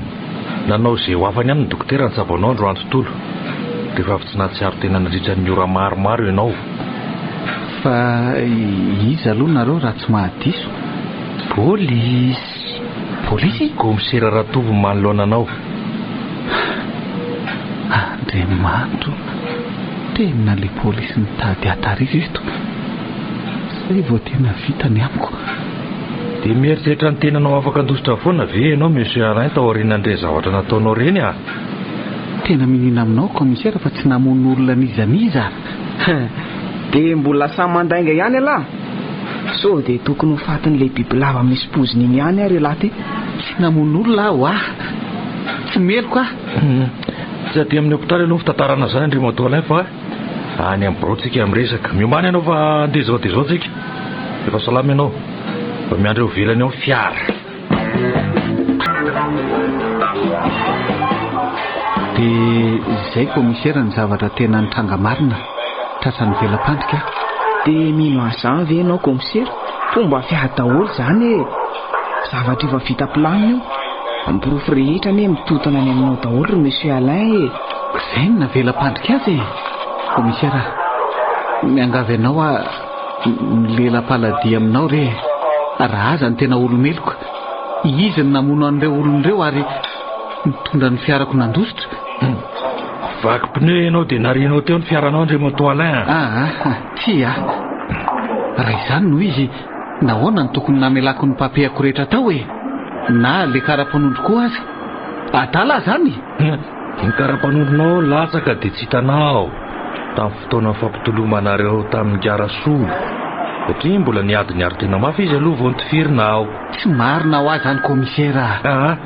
Nanao izay ho afany ihany ny dokotera nitsabo anao androany tontolo. Rehefa avy tsy nahatsiaro tena nandritra ny ora maromaro ianao. Fa iza aloha nareo raha tsy mahadiso? Polisy! Polisy? Kaomisera Ratovo manoloana anao. Andriamanitra o! Tena le polisy nitady ahy tary ireto. Zay vao tena vita ny amiko. Dia mieritreritra ny tenanao afaka handositra foana ve ianao Monsieur Alain tao aorianan'ireny zavatra nataonao ireny ah? Tena miniana aminao Commissaire fa tsy namono olona n'iza n'iza. Dia mbola samy mandainga ihany ialahy? Sao dia tokony ho fatin'ilay bibilava misy poziny iny ihany ary ialahy ty? Tsy namono olona aho ah! Tsy meloka aho. Tsy aty amin'ny hopitaly aloha ny fitantarana izany Andriamatoa Alain fa any amin'ny birao tsika miresaka. Miomàna ianao fa handeha izao dia izao tsika. Efa salama ianao. Fa miandry eo ivelany ao ny fiara. Dia izay commissaire ny zavatra tena nitranga marina. Tratran'ny vela-pandrika aho. Dia mino an'izany ve ianao commissaire? Fomba fiady daholo izany e! Zavatra efa vita planina io. Ny porofo rehetra anie mitontona any aminao daholo ry Monsieur Alain e! Izay no navelam-pandrika azy e! Commissaire a! Miangavy anao aho milela-paladia aminao re e! Raha aza no tena olo-meloka, izy no namono an'ireo olona ireo ary nitondra ny fiarako nandositra. Vaky pneu ianao dia narianao teo ny fiaranao Andriamatoa Alain a! Aa, tsia! Raha izany no izy, nahoana no tokony namelako ny papier-ko rehetra tao e? Na le kara-panondro koa aza. Adala aho izany? Ny kara-panondronao latsaka dia tsy hitanao tamin'ny fotoana nifampitolomanareo tamin'i Ngarasolo satria mbola niady niaro tena mafy izy aloha vao notifirina aho. Tsy marina ho ahy izany commissaire a! Aa,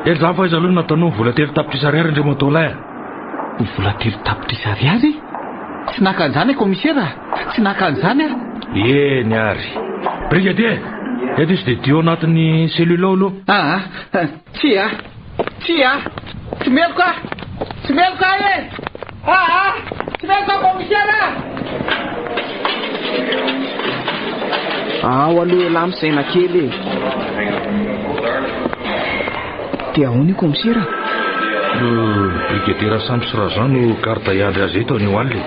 ela izany fa aiza aloha no nataonao ny vola 3 tapitrisa ariary Andriamatoa Alain? Ny vola 3 tapitrisa ariary? Tsy naka an'izany aho commissaire a! Tsy naka an'izany aho! Eny ary. Brigadier! Eto izy dia dio anatin'ny cellule ao aloha. Aa, tsia! Tsia! Tsy meloka aho! Tsy meloka aho e! Aa! Tsy meloka aho commissaire a! Ao aloha elah misaina kely e! Dia ahoana io commissaire? Brigadier Rasamy sy Rajean no garde hiandry azy eto anio alina e.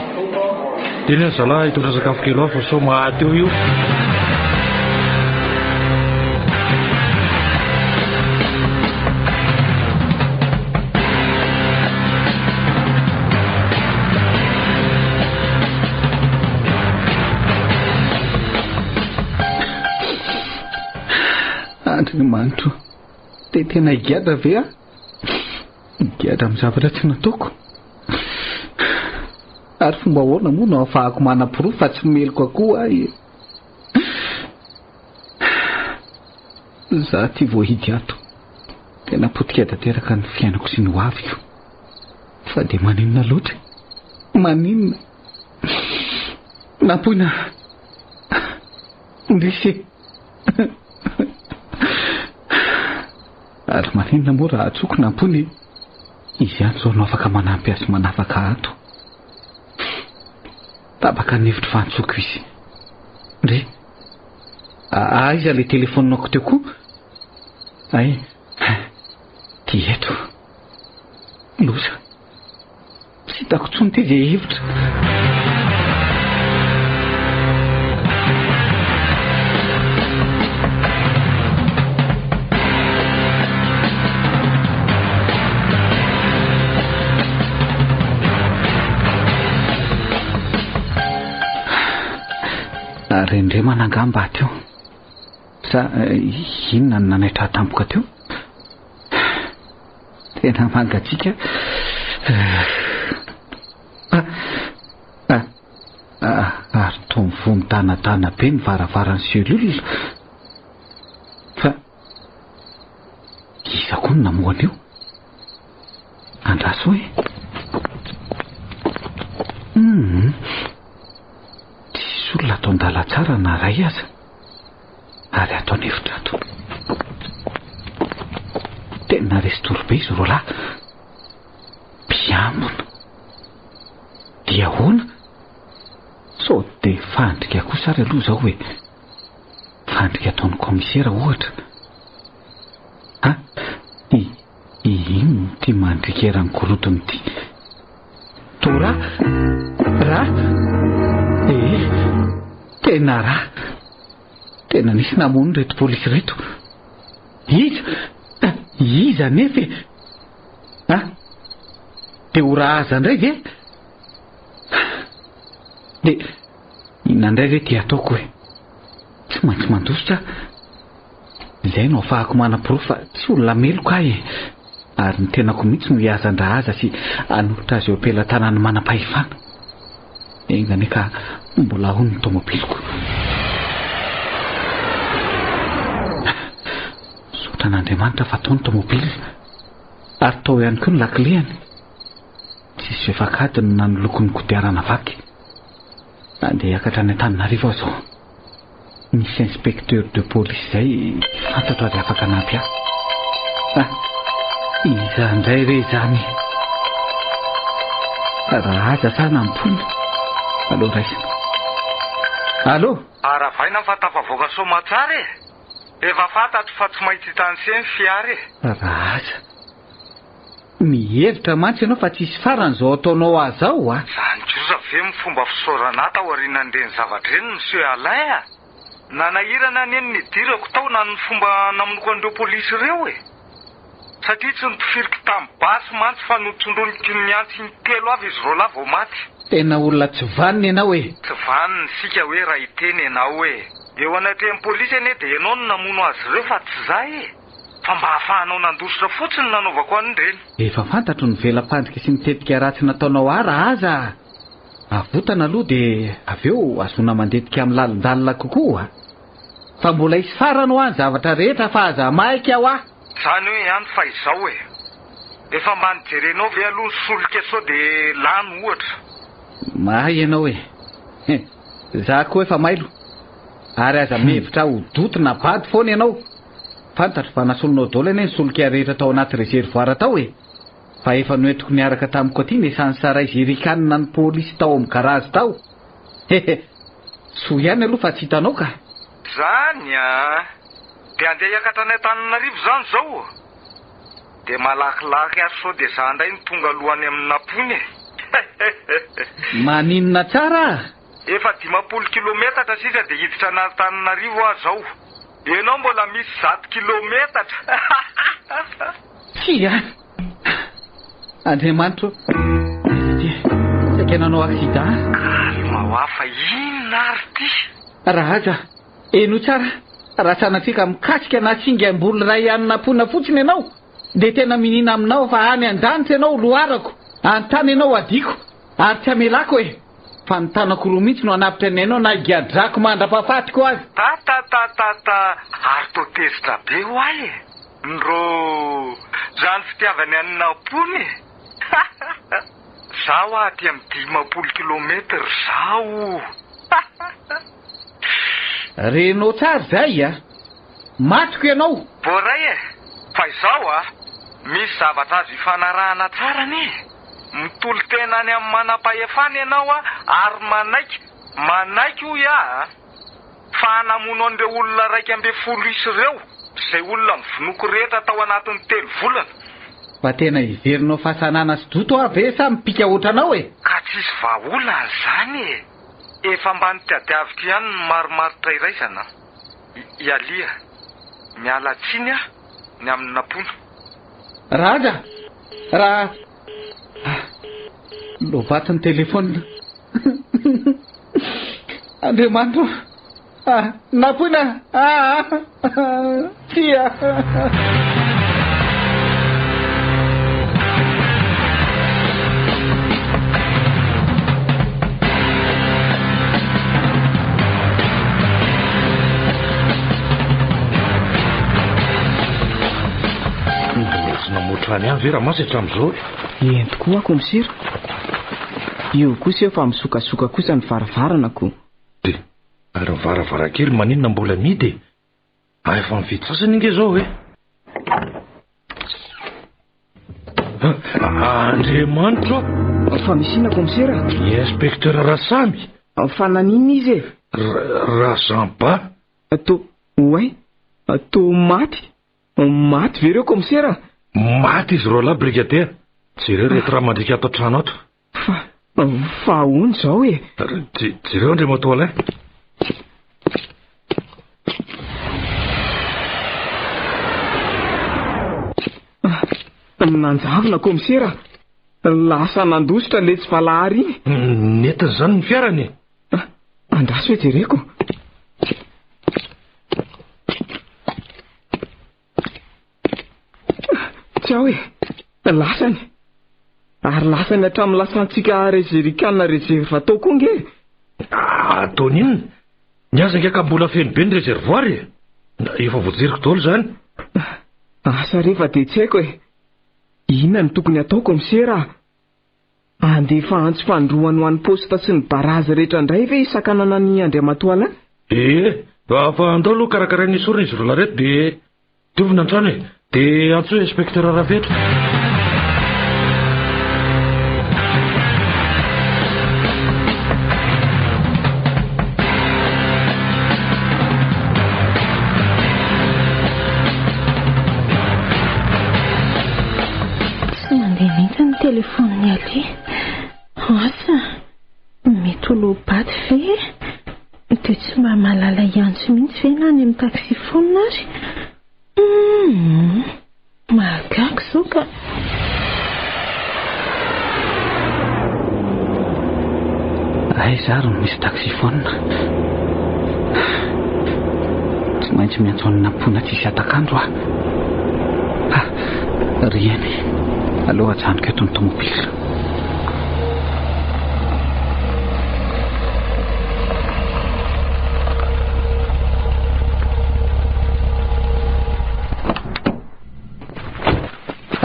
Teny an zalahy hitondra sakafo kely ho ahy fa sao maty eo io. Andriamanitro, dia tena higadra ve aho? Higadra amin'ny zavatra tsy nataoko? Ary fomba ahoana moa no ahafahako manaporofo fa tsy meloka koa aho e? Za ty voahidy ato. Tena potika tanteraka ny fiainako sy ny hoaviko. Fa dia maninona loatra e? Maninona? Nampoina. Indrisy e! Ary maninona moa raha atsoko Nampoina e? Izy ihany izao no afaka manampy ahy sy manafaka ato. Tapaka ny hevitro fa antsoko izy. Ndry! Aiza ilay telefaoninako teo koa? Ay, ty eto. Loza. Tsy hitako intsony ity izay hevitra. Rendremana angamba ato io. Sa inona no nanaitra ahy tampoka teo? Tena mangatsiaka. Ary toa mivoha midanadana be ny varavaran'ny cellule. Fa iza koa no namoha an'io? Andraso e. Hum. Tsisy olona ato an-dalantsara na iray aza. Ary ato an'efitra ato. Tena. Tena resy-tory be izy roalahy. Mpiambina. Dia ahoana? Sao dia fandrika kosa ary aloha izao e. Fandrika ataon'ny kaomisera ohatra. Ha? I, inona ity mandrika eran'ny gorodona ity? Toa ra? Ra? Ee, tena ra. Tena nisy namono ireto polisy ireto. Iza? Iza anefa e? Ha? Dia ho Rahaza indray ve? Dia inona indray re ity ataoko e? Tsy maintsy mandositra aho. Izay no ahafahako manaporofo fa tsy olona meloka aho e. Ary ny tenako mihitsy no hihaza an-dRahaza sy hanolotra azy eo am-pelatanan'ny manam-pahefana. Enga anie ka mbola ao ny tomobiliko. Misaotra an'Andriamanitra fa tao ny tomobily ary tao ihany koa ny lakilehany. Tsisy fefak'adiny na ny lokon'ny kodiarana vaky. Andeha hiakatra any Antananarivo aho izao. Misy inspecteur de police izay fantatro ary afaka hanampy ahy. Ah, iza indray re izany? Rahaza sa Nampoina? Aleo raisina. Allô? Aravaina fa tafavoaka soamatsara e! Efa fantatro fa tsy maintsy hitan'i ny fiara e! Rahaza. Mihevitra mantsy ianao fa tsisy farany izao ataonao ahy izao a! Izany kosa ve ny fomba fisaorana ahy taorianan'ireny zavatra ireny Monsieur Alain a! Nanahirana anie ny nidirako tao na ny fomba namonoako an'ireo polisy ireo e! Satria tsy notifiriko tamin'ny basy mantsy fa notsondroniko niantsy intelo avy izy roalahy vao maty. Tena olona tsy vanona ianao e! Tsy vanona isika hoe raha hiteny ianao e! Eo anatrehan'ny polisy anie dia ianao no namono azy ireo fa tsy za e! Fa mba ahafahanao nandositra fotsiny no nanaovako an'ireny. Efa fantatro ny vela-pandrika sy ny tetika ratsy nataonao ahy Rahaza a! Avotana aloha dia avy eo azoana mandetika amin'ny lalindalina kokoa. Fa mbola hisy farany hoa ny zavatra rehetra fa aza maika hoa! Zany hoe ihany fa izao e! Efa mba nijerenao ve aloha ny solika sao dia lany ohatra? Mahay ianao e! Za koa efa mailo. Ary aza mihevitra ho doto na bado foana ianao. Fantatro fa nasolonao daholo anie ny solika rehetra tao anaty réservoir tao e! Fa efa noentiko niaraka tamiko aty ny essence iray jerrycan ny polisy tao amin'ny garage tao. Hehe! Soa ihany aloha fa tsy hitanao ka! Zany an! Dia andeha hiakatra any Antananarivo zany zao? Dia malakilaky ary sao dia za ndray no tonga aloha any amin'ny Napoiny e! Hehehe! Maninona tsara ah! Efa 50 kilometatra sisa dia hiditra an'Antananarivo aho zao. Ianao mbola misy 100 kilometatra. Tsia! Andriamanitro ô! Aiza ity? Saika nanao accident. Calme hoa fa inona ary ity? Rahaja, henoy tsara, raha sanatria ka mikasika na singam-bolo iray an'i Nampoina fotsiny ianao, dia tena miniana aminao fa any an-danitra ianao loharako, an-tany ianao adiko, ary tsy hamelako e! Fa ny tanako roa mihitsy no hanapitra ny ainao na higadrako mandra-pahafatiko aza. Ta ta ta ta ta ary toa tezitra be hoa e! Ndroo! Zany fitiavany an'i Nampoina e! Ha ha ha! Za hoa aty amin'ny 50 kilomètre zaho! Ha ha ha! Renao tsara izay a! Matiko ianao! Voaray e! Fa izao a! Misy zavatra azo ifanarahana tsara anie e! Mitolo-tena any amin'ny manam-pahefana ianao ary manaiky, manaiky hoy aho a! Fa namono an'ireo olona 11 isa ireo, izay olona novonoiko rehetra tao anatin'ny telo volana. Fa tena heverinao fa sanana sy doto aho ve sa mipika ohatranao e? Ka tsisy vahaolana izany e! Efa mba nitadiaviko ihany ny marimaritra iraisana. I Alia, miala tsiny aho ny amin'ny nampoina. Raja! Ra. Ah, lovato ny telefaonina. Andriamanitra ô! Ah, nampoina! Ah, ah, tsia! Mbola tsy namoatra any ihany ve Ramasy hatramin'izao e? Eny tokoa aho komisera. Io kosa eo fa misokasoka kosa ny varavarana ko. Dia ary ny varavarankely maninona mbola mihidy e? Ah, efa mividy sasany ange izao e! Andriamanitro ô! Fa misy inona kaomisera? Ny inspecteur Rasamy! Fa naninona izy e? Razamba! To, oay, to maty? Maty ve ireo kaomisera? Maty izy roalahy brigadier. Jereo ireto rà mandriaka ato an-trano ato. Fa, fa ahoana izao e? Jereo Andriamatoa Alain. Nanjavona kaomisera. Lasa nandositra ilay tsy valahara iny. Nentiny izany ny fiarany e? Andraso hoe jereko. Tsy ao e. Lasany. Ary lasany hatramin'ny lasantsika rezerikana reserve tao koa nge. Ataony inona? Ny azy ange ka mbola feno be ny réservoir e. Efa voajeriko daholo izany. Asa re fa dia tsy haiko e. Inona no tokony hatao kaomisera a? Handefa antso fanindroany ho an'ny poste sy ny barazy rehetra indray ve hisakanana an'i Andriamatoa Alain? Ee, fa andao aloha karakaraina esorina izy roalahy ireto dia diovina ny trano e! Dia antsoy Inspecteur Rafetra. Tsy mandeha mihitsy ny telefaonin'i Ali. Asa, mety ho loa-bato ve? Dia tsy mba mahalala hiantso mihitsy ve na any amin'ny taxi-phone ary? Humm! Mahagaga izao ka! Aiza ary no misy taxi-phone? Tsy maintsy miantso an'i Nampoina tsisy hatak'andro aho. Ha! Ry eny, aleo ajanoko eto ny tomobile.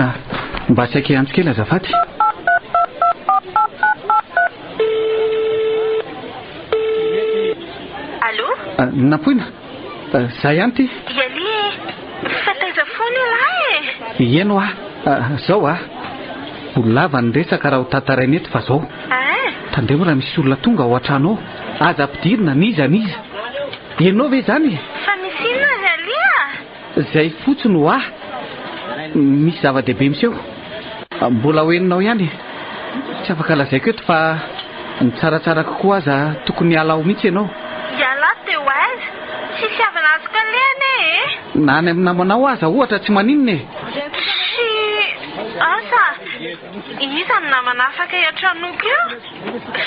Ah, mba saika hiantso kely azafady. Allô? Ah, Nampoina, ah, za ihany ty. Iali e, fa taiza foana ialahy e? Ieny hoa, ah, zao ah. Ho lava ny resaka raha ho tantaraina eto fa zao. Ah? Tandremo raha misy olona tonga ao an-trano ao. Aza ampidirina n'iza n'iza. Ianao ve izany e? Fa misy inona ry Ali a? Zay fotsiny hoa. Misy zava-dehibe miseho. Mbola ho henonao ihany e. Tsy afaka lazaiko eto fa ny tsaratsara kokoa aza tokony hiala ao mihitsy ianao. Hiala ato dia ho aiza? Tsisy havana azoko aleha anie e! Na any amin'ny namanao aza ohatra tsy maninona e! Tsy asa, iza no namana afaka hiantranoako eo?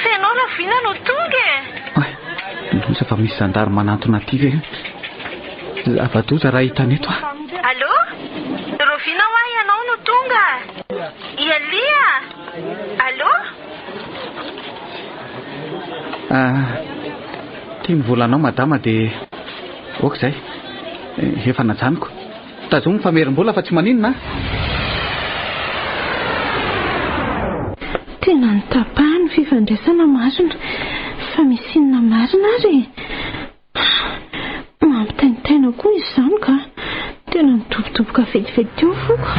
F'enao rahoviana no tonga e? Oay, loza fa misy zandary manantona aty ve? Zava-doza raha hitany eto aho. Allô? Rahoviana hoa ianao no tonga? I Ali a! Allô? Ah, ity ny volanao madama dia ok izay. Efa najanoko. Tazomy famerim-bola fa tsy maninona a! Tena notapahany ny fifandraisana marina fa misy inona marina ary e! Mampitaintaina koa izy izany ka! Tena nidobodoboka vetivety teo ny foko.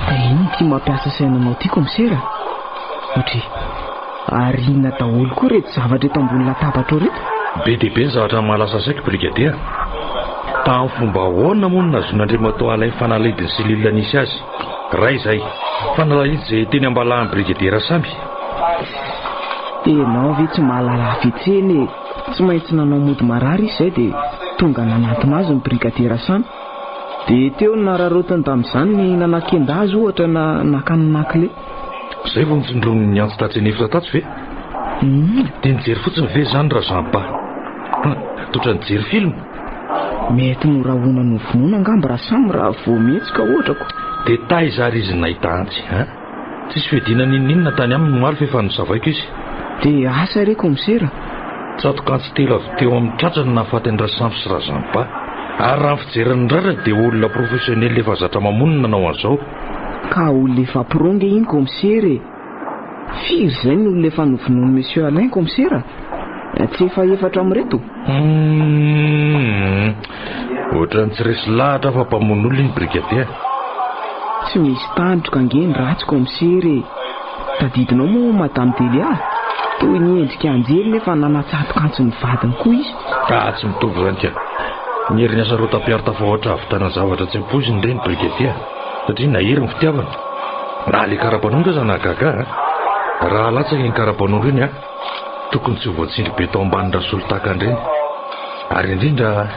Fa inona ity mampiasa saina anao ity kaomisera? Otri, ary inona daholo koa ireto zavatra eto ambony latabatrao ireto? Be dia be ny zavatra mahalasa saiko brigadier. Tamin'ny fomba ahoana moa no nahazoan'Andriamatoa Alain fanalahidin'ny cellule nisy azy? Iray izay. Fanalahidy izay teny am-balahan'ny brigadier Rasamy. Enao ve tsy mahalala hafetsena e! Tsy maintsy nanao mody marary izy izay dia tonga nanantona azy ny brigadier Rasamy. Dia teo no nararaotiny tamin'izany ny nanakenda azy ohatra na nakany lakile. Izay vao nitsindron'ny antso tatsy an'efitra tatsy ve? Dia nijery fotsiny ve izany Razampa? Totra nijery film? Mety norahonany ho vonoina angamba Rasamy raha vao mihetsika ohatra ko. Dia taiza ary izy nahita antsy an? Tsisy fiadiana n'inon'inona tany aminy omaly f'efa nosavaiko izy. Dia asa re kaomisera? Tsatok'antsy telo avy teo amin'ny tratrany no nahafaty an-dRasampy sy Razampa. Ary raha ny fijery ny rariny dia olona professionnel efa zatra mamono no nanao an'izao. Ka olona efa pro nge iny kaomisera e! Firy izay ny olona efa novonoin'i Monsieur Alain kaomisera? Tsy efa efatra amin'ireto? Humm! Ohatran'ny tsy resy lahatra aho fa mpamono olona iny brigadier. Tsy misy tandroka ange ny ratsy kaomisera e! Tadidinao moa Madame Delia? Toy ny endrika anjely nefa nanatsatoka antsy ny vadiny koa izy. Ah, tsy mitovy izany ka! Ny herin'ny hasarotam-piaro tafahoatra hahavitana zavatra tsy ampoizina ireny brigadier. Satria nahery ny fitiavana. Na le karapanondro aza nahagaga ahy a! Raha latsaka iny karapanondro iny a, tokony tsy ho voatsindry be tao ambany Rasolotaka ireny. Ary indrindra,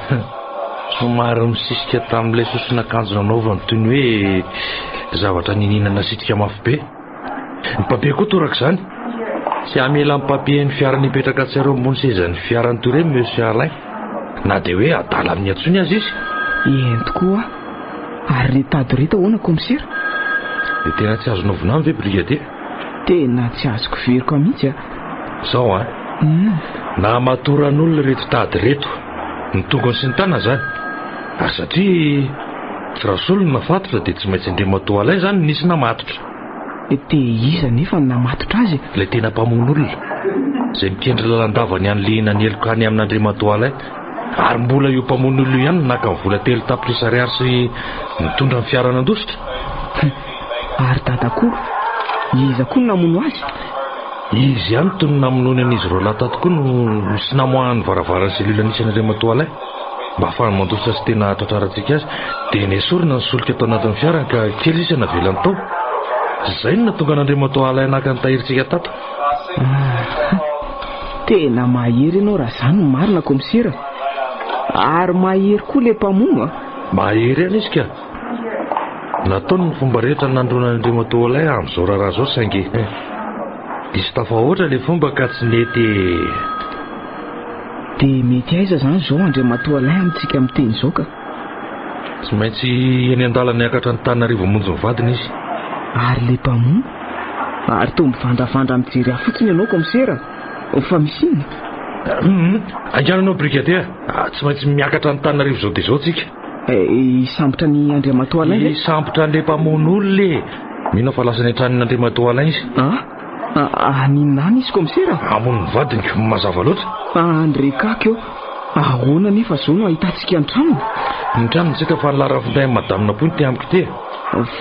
somary misisika tamin'ilay soson'akanjo nanaovany toy ny hoe zavatra niniana nasitrika mafy be. Ny papier koa torak'izany. Tsy hamela ny papier ny fiara nipetraka tsy areo ambony sezan'ny fiarany toy ireny Monsieur Alain. Na dia hoe adala amin'ny antsoiny aza izy. Eny tokoa. Ary re tady ireto ahoana kaomisera? Dia tena tsy azonao vinany ve brigadier? Tena tsy azoko veroka mihitsy a. Zao an. Nahamatoran'olona ireto tady ireto. Ny tongony sy ny tanany izany. Ary satria tsy Rasolo no nafatotra dia tsy maintsy Andriamatoa Alain izany no nisy namatotra. Dia iza anefa no namatotra azy e? Ilay tena mpamono olona. Izay mikendry lalandava ny hanilihina ny heloka any amin'Andriamatoa Alain. Ary mbola io mpamono olona io ihany no naka ny vola 3 tapitrisa ariary sy nitondra ny fiara nandositra. Ary Dadakolo, iza koa no namono azy? Izy ihany toy ny namonoany an'izy roalahy tato koa no sy namoahany ny varavaran'ny cellule nisy an'Andriamatoa Alain. Mba hahafahany mandositra sy tena hahatratrarantsika azy dia nesorina ny solika tao anatin'ny fiarany ka kely sisa navelany tao. Izay no nahatonga an'Andriamatoa Alain naka ny tahirintsika tato. Aha! Tena mahery ianao raha izany no marina kaomisera. Ary mahery koa ilay mpamono a! Mahery ihany izy ka! Nataony ny fomba rehetra nanondroana an'Andriamatoa Alain amin'izao raharaha izao saingy diso tafahoatra ilay fomba ka tsy nety e! Dia mety aiza izany izao Andriamatoa Alain amintsika miteny izao ka? Tsy maintsy eny an-dalana hiakatra Antananarivo hamonjy ny vadiny izy. Ary ilay mpamono? Ary toa mivandravandra mijery ahy fotsiny ianao kaomisera, fa misy inona? Hum, haingana ianao brigadier, tsy maintsy miakatra Antananarivo izao dia izao tsika. Hisambotra an'i Andriamatoa Alain ve? Hisambotra an'ilay mpamono olona e! Mino aho fa lasa any an-tranon'Andriamatoa Alain izy. An? Haninona any izy kaomisera? Hamono ny vadiny, mazava loatra. Andre Kaky ô! Ahoana anefa izao no ahitantsika ny tranony? Ny tranony tsy hita fa ny laharan'ny finday an'i Madame Napoy no te amiko ity e!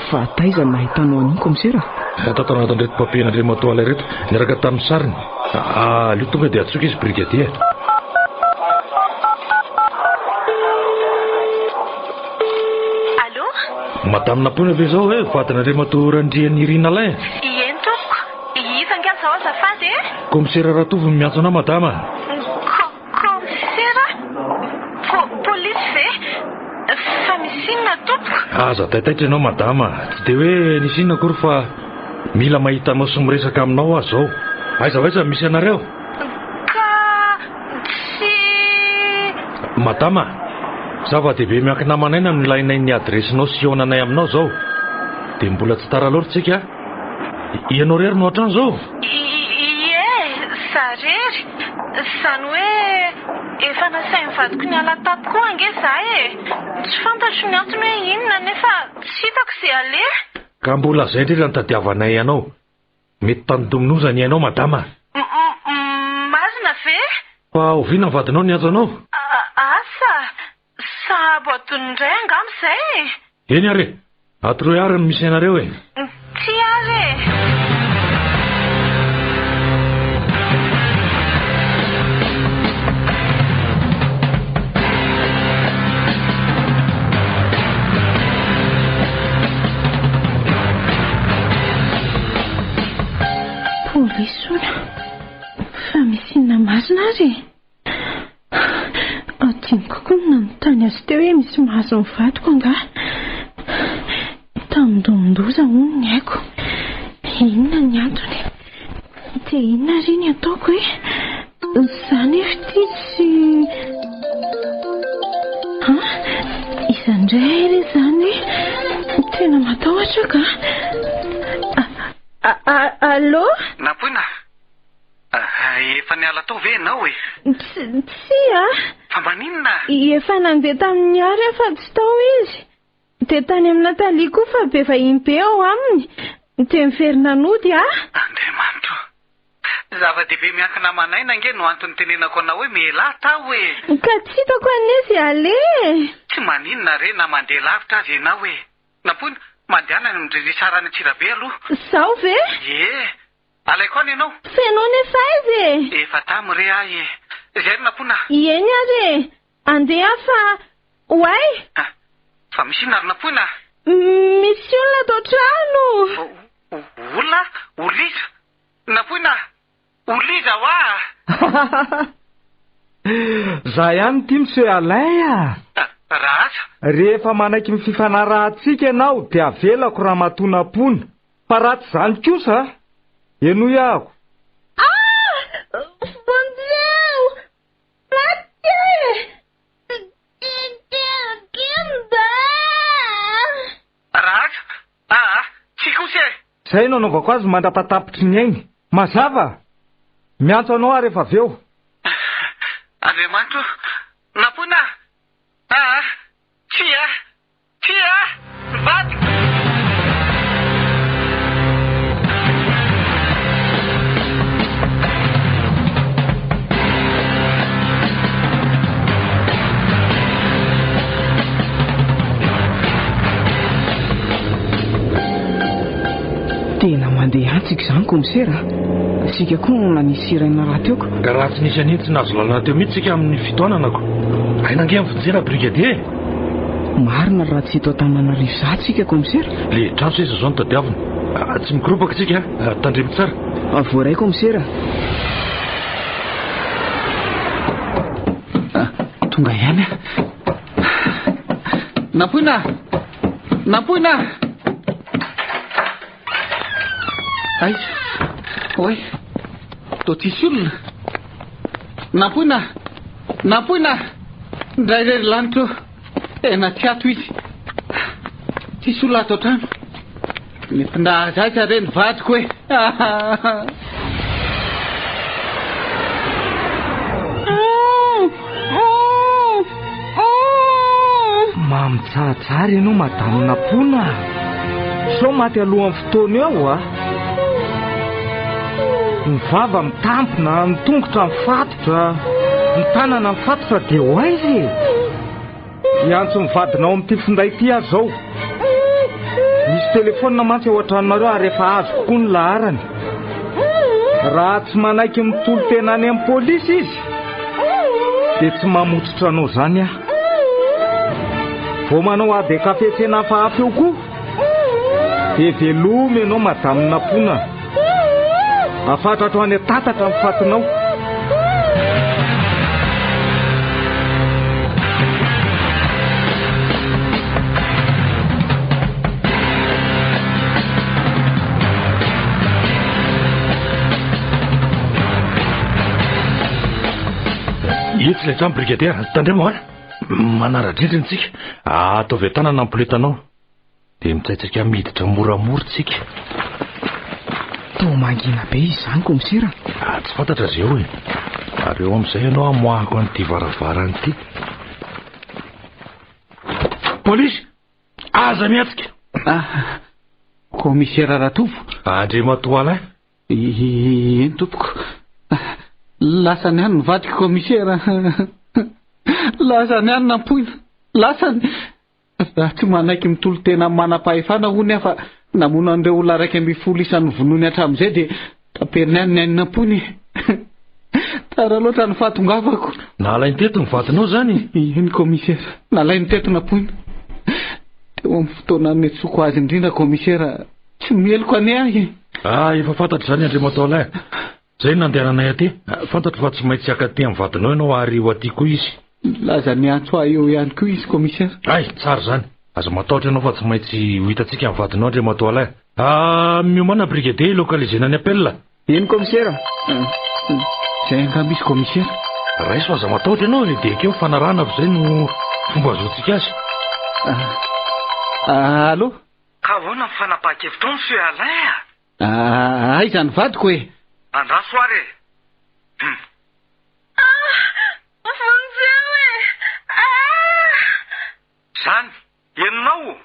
Fa taiza no nahitanao an'iny kaomisera? Tato anatin'ireto papier an'Andriamatoa Alain ireto, niaraka tamin'ny sariny. Aleo tonga dia antsoiko izy brigadier. Allô? Madame Napoina ve izao e? Vadin'Andriamatoa Randrianirina Alain? Ieny tompoko. Iza angaha izao azafady e? Kaomisera Ratovo no miantso anao madama. Ko, kaomisera? Po, polisy ve? Fa misy inona tompoko? Aza taitaitra ianao madama. Tsy dia hoe nisy inona akory fa mila mahita anao sy miresaka aminao aho izao. Aiza ho aiza no misy anareo? Ka tsy. Madama, zava-dehibe miankina aman'aina no ilainay ny adiresinao sy hihaonanay aminao izao. Dia mbola tsy tara loatra tsika. Ianao irery no hatrany izao? Ie, za irery. Izany hoe efa nasain'ny vadiko niala tato koa ange za e. Tsy fantatro ny antony hoe inona nefa tsy hitako izay aleha. Ka mbola izay indrindra no tadiavanay anao. Mety tandindomin-doza ny ainao madama. Marina ve? Fa oviana ny vadinao niantso anao? Asa! Sahabo adinony indray angamba izay e! Eny ary e! Atoroy ary ny misy anareo e! Ty ary e! Polisy hono. Fa misy inona marina ary e? Adinoko koa ny nanontany azy teo hoe misy mahazo ny vadiko angaha. Tandindomin-doza hono ny aiko. Inona ny antony? Dia inona ary ny ataoko e? Izaho anefa ity tsy... An? Iza indray re izany e? Tena matahotra aho ka. Allô? Nampoina? Efa niala tao ve ianao e? Tsia. Fa maninona? Efa nandeha tamin'ny Miary aho fa tsy tao izy. Dia tany amin'i Nathalie koa fa be vahiny be ao aminy. Dia niverina nody aho. Andriamanitra o! Zava-dehibe miankina aman'aina ange no antony nitenenako anao hoe mialà tao e! Ka tsy hitako anie izay aleha e! Tsy maninona re na mandeha lavitra aza ianao e! Nampoina, mandehana any amin-dry Richard any Antsirabe aloha. Izaho ve? Ie! Alaiko any ianao. F'enao nefa aiza e? Efa tamy re ahy e! Izay ry Nampoina a! Eny ary e! Andeha aho fa oay! Fa misy inona ry Nampoina a? Misy olona ato an-trano! Olona? Olona iza? Nampoina a! Olona iza hoa? Za ihany ity Monsieur Alain a! Raha asa? Rehefa manaiky ny fifanarahantsika ianao dia avelako Ramatoa Nampoina. Fa raha tsy izany kosa, henoy aho. Ah! Vonjeo! Maty e! Raha asa? Aa! Tsy kosa e! Izay no anaovako azy mandra-patapitry ny ainy. Mazava? Miantso anao aho rehefa avy eo. Andriamanitra o! Nampoina a! Aa! Tsia! Tsia! Ny vadiko! Tena mandeha antsika izany komisera a! Isika koa no nanisy sirène rahateo ko. Ka raha tsy nisy an'iny tsy nahazo lalana teo mihitsy isika amin'ny fitohanana ko. Aina ange ny vonjena brigadier e! Marina raha tsy eto Antananarivo izaho tsika komisera. Le trano sisa izao no tadiavina. Tsy mikoropaka tsika a! Tandremo tsara. Voaray komisera. Tonga ihany aho. Nampoina! Nampoina! Aiza? Oay! Toa tsisy olona. Nampoina! Nampoina! Indray re ry lanitra ô! Tena tsy ato izy. Tsisy olona ato an-trano. Nentin-draza aiza re ny vadiko e? Mamitsahatsara ianao madame Nampoina a! Sao maty alohan'ny fotoana eo a! Ny vava mitampina, ny tongotra mifatotra, ny tanana mifatotra dia ho aiza e? Hiantso ny vadinao amin'ity finday ity aho izao. Misy telefaonina mantsy ao an-tranonareo ary efa azoko koa ny laharany. Raha tsy manaiky mitolo-tena any amin'ny polisy izy dia tsy mamotsitra anao izany aho. Vao manao ady an-kafetsena hafahafa eo koa dia velomy ianao madame Nampoina. Afatratro any an-tatatra ny fatinao. Etsy ilay trano brigadier, tandremo a! Manara-drindrina tsika. Ataovy an-tanana ny poletanao. Dia mitsaitsaika miditra moramora tsika. Toa mangina be izany komisera. Ah, tsy fantatra izay eo e. Ary eo amin'izay ianao amoahako an'ity varavarana ity. Polisy! Aza mihetsika! Ah, komisera Ratovo. Andriamatoa Alain. Eny tompoko. Lasany any ny vadiko komisera. Lasany any nampoina. Lasany. Raha tsy manaiky mitolo-tena amin'ny manam-pahefana hono aho fa namono an'ireo olona 11 isan'ny novonoiny hatramin'izay dia taperiny any ny ainy nampoiny e. Tara loatra ny fahatongavako. Nalainy teto ny vadinao izany? Eny komisera, nalainy teto nampoina. Teo amin'ny fotoana niantsoako azy indrindra komisera, tsy meloka anie aho e. Ah, efa fantatro izany Andriamatoa Alain. Izay no nandehananay aty. Fantatro fa tsy maintsy haka aty amin'ny vadinao ianao ary ho aty koa izy. Nilaza niantso ahy eo ihany koa izy, Commissaire. Hay, tsara izany. Aza matahotra ianao fa tsy maintsy ho hitantsika ny vadinao, Andriamatoa Alain. Ah, miomàna brigadier hi-localiser-na ny appel. Eny, Commissaire. Izay angamba izy, Commissaire. Raiso, aza matahotra ianao e, dia ekeo ny fanarahana fa izay no fomba ahazoantsika azy. Ah, allô? Ka ahoana ny fanapahan-kevitrao, Monsieur Alain a? Ah, aiza ny vadiko e? Andraso ary e! Hum. Ah! Vonjeo e! Ah! Zany, henonao?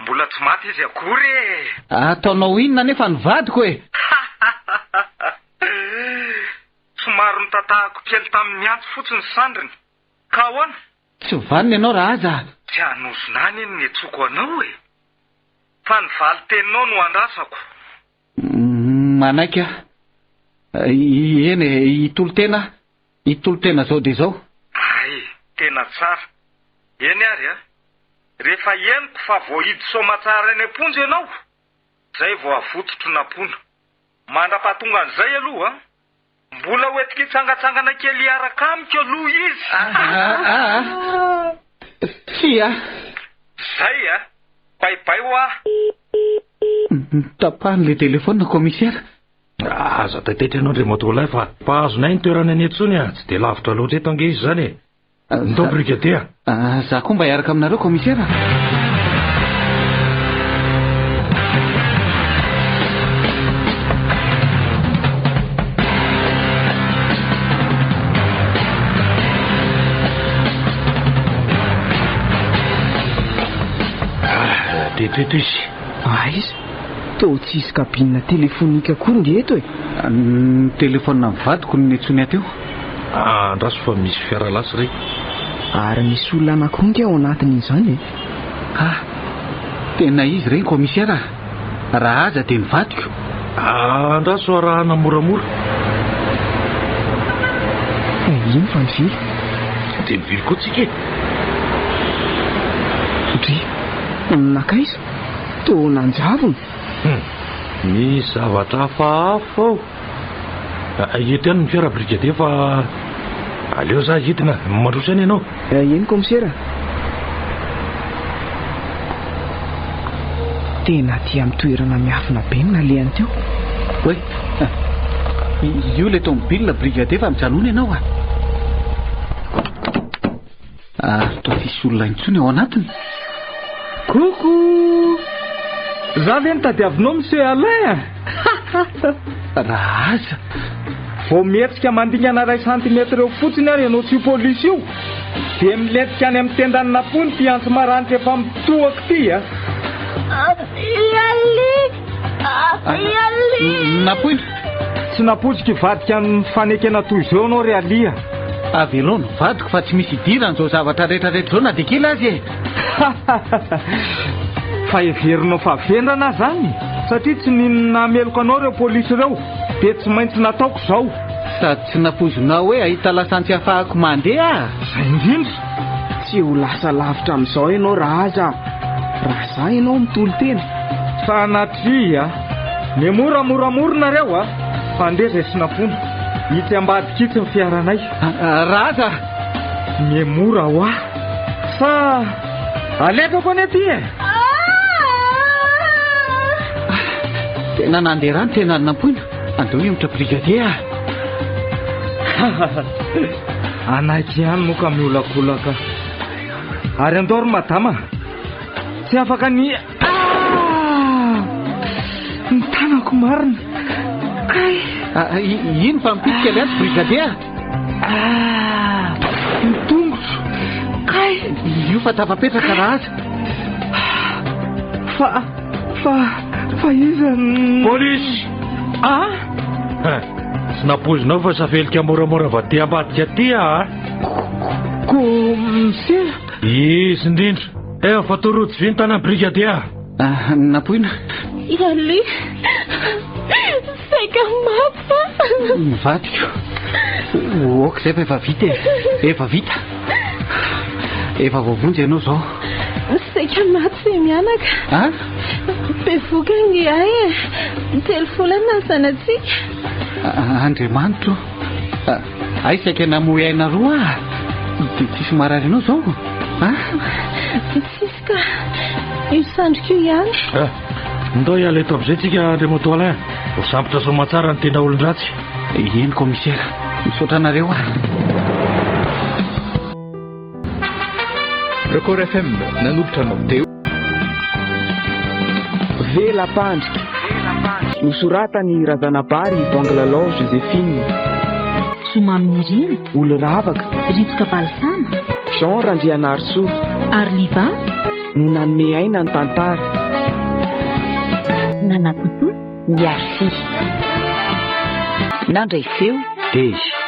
Mbola tsy maty izy akory e! Ataonao inona anefa ny vadiko e? Somary notatahako kely tamin'ny antsy fotsiny sandriny. Ka ahoana? Tsy vanona ianao Rahaja a! Tsy hanozona ahy anie ny niantsoako anao e! Fa ny valin-teninao no andrasako. Manaiky aho. Eny e, hitolo-tena aho. Hitolo-tena izao dia izao. Hay, tena tsara. Eny ary a! Rehefa henoko fa voahidy soamatsara any am-ponja ianao, izay vao avototro nampoina. Mandra-pahatongan'izay aloha, mbola ho entiko hitsangantsangana kely hiaraka amiko aloha izy. Aa! Tsia! Zay a! Bye bye hoa! Tapahiny ilay telefaonina, commissaire. Aza taitaitra ianao Andriamatoa Alain fa mpahazonay ny toerana eny intsony a! Tsy dia lavitra loatra eto ange izy izany e! Ndao brigadier a! Za koa mba hiaraka aminareo commissaire a! Ah, teto eto izy. Aiza? Toa tsisy cabine téléphonique akory nge eto e. Ny téléphone ny vadiko no niantsoiny ahy teo. Andraso fa misy fiara lasa re. Ary misy olona anankiroa nge ao anatin'izany e. Ah, tena izy ireny commissaire a. Raha aza dia ny vadiko. Andraso arahana moramora. Iny fa nivily. Dia nivily koa tsika e. Dry, nankaiza? Toa nanjavona. Hum, misy zavatra hafahafa ao. Eto ihany ny fiara brigadier fa aleo za hidina, mandroso ihany ianao. Eny commissaire. Tena aty amin'ny toerana miafina be no nalehany teo. Oe, io ilay tomobile brigadier fa mijanona ianao a. Ary toa tsisy olona intsony ao anatiny. Coucou! Za ve no tadiavinao Monsieur Alain? Raha aza. Vao mihetsika mandingana iray centimètre eo fotsiny ary ianao tsy io polisy io dia milentika any amin'ny tendan'ny Napony ity antsy maranitra efa mitohaka ity a! Ali! Ali! Napoina! Tsy napoiziko hivadika amin'ny fanekena toy izao ianao ry Ali a! Avelao ny vadiko fa tsy misy idiran'izao zavatra rehetra rehetra izao na dia kely aza e! Fa heverinao fa vendrana aho izany? Satria tsy nino ny nahameloka anao ireo polisy ireo dia tsy maintsy nataoko izao. Sady tsy nampoizinao hoe hahita lasantsy hahafahako mandeha aho. Izay indrindra! Tsy ho lasa lavitra amin'izao ianao Rahaza a! Raha izaho ianao mitolo-tena. Sanatria! Memora moramora nareo a! Fa andeha izay sinapoana. Itsy ambadika itsy ny fiaranay. Raza! Memora hoa! Sa alekako anie ity e! Tena nandeha rano tena nampoina. Andao hihemotra brigadier a! Anaiky ihany moa ka miolakolaka. Ary andao ry madama. Tsy afaka ny Ah! Ny tanako marina. Kay. Ah, ino fa mipitika ilay antsy brigadier? Ah! Ny tongotro. Kay. Io fa tafapetraka raha aza. Fa fa fa iza n... Polisy! Ah! Tsy nampoizinao fa safelika moramora avy aty ambadika aty ah! Commissaire? Izy indrindra. Eh, fatoro tsy vintana brigadier. Ah, nampoina. Yali, saika mafy fa. Ny vadiko. Ok, izay fa efa vita e. Efa vita. Efa voavonjy ianao izao. Saika maty sy mianaka. Ah? Bevoka ny ahy e. Telo volana ny zanatsika. Andriamanitro. Hay saika namoy aina roa aho. Dia tsisy marary anao izao? Ah? Tsisy ka. Io sandriko io ihany. Ah, ndao hiala eto amin'izay tsika Andriamatoa Alain. Voasambotra soamantsara ny tena olon-dratsy. Eny commissaire. Misaotra anareo aho. Record FM nanolotra anao teo. Vela-pandrika. Nosoratan'i Razanabary Banglalao Joséphine. Somaminirina. Oloravaka. Ritsoka Balsama. Jean Randrianarisoa. Arliva. no nanome aina ny tantara. Nanatontosa ny Arsi. Nandray feo. Dezy.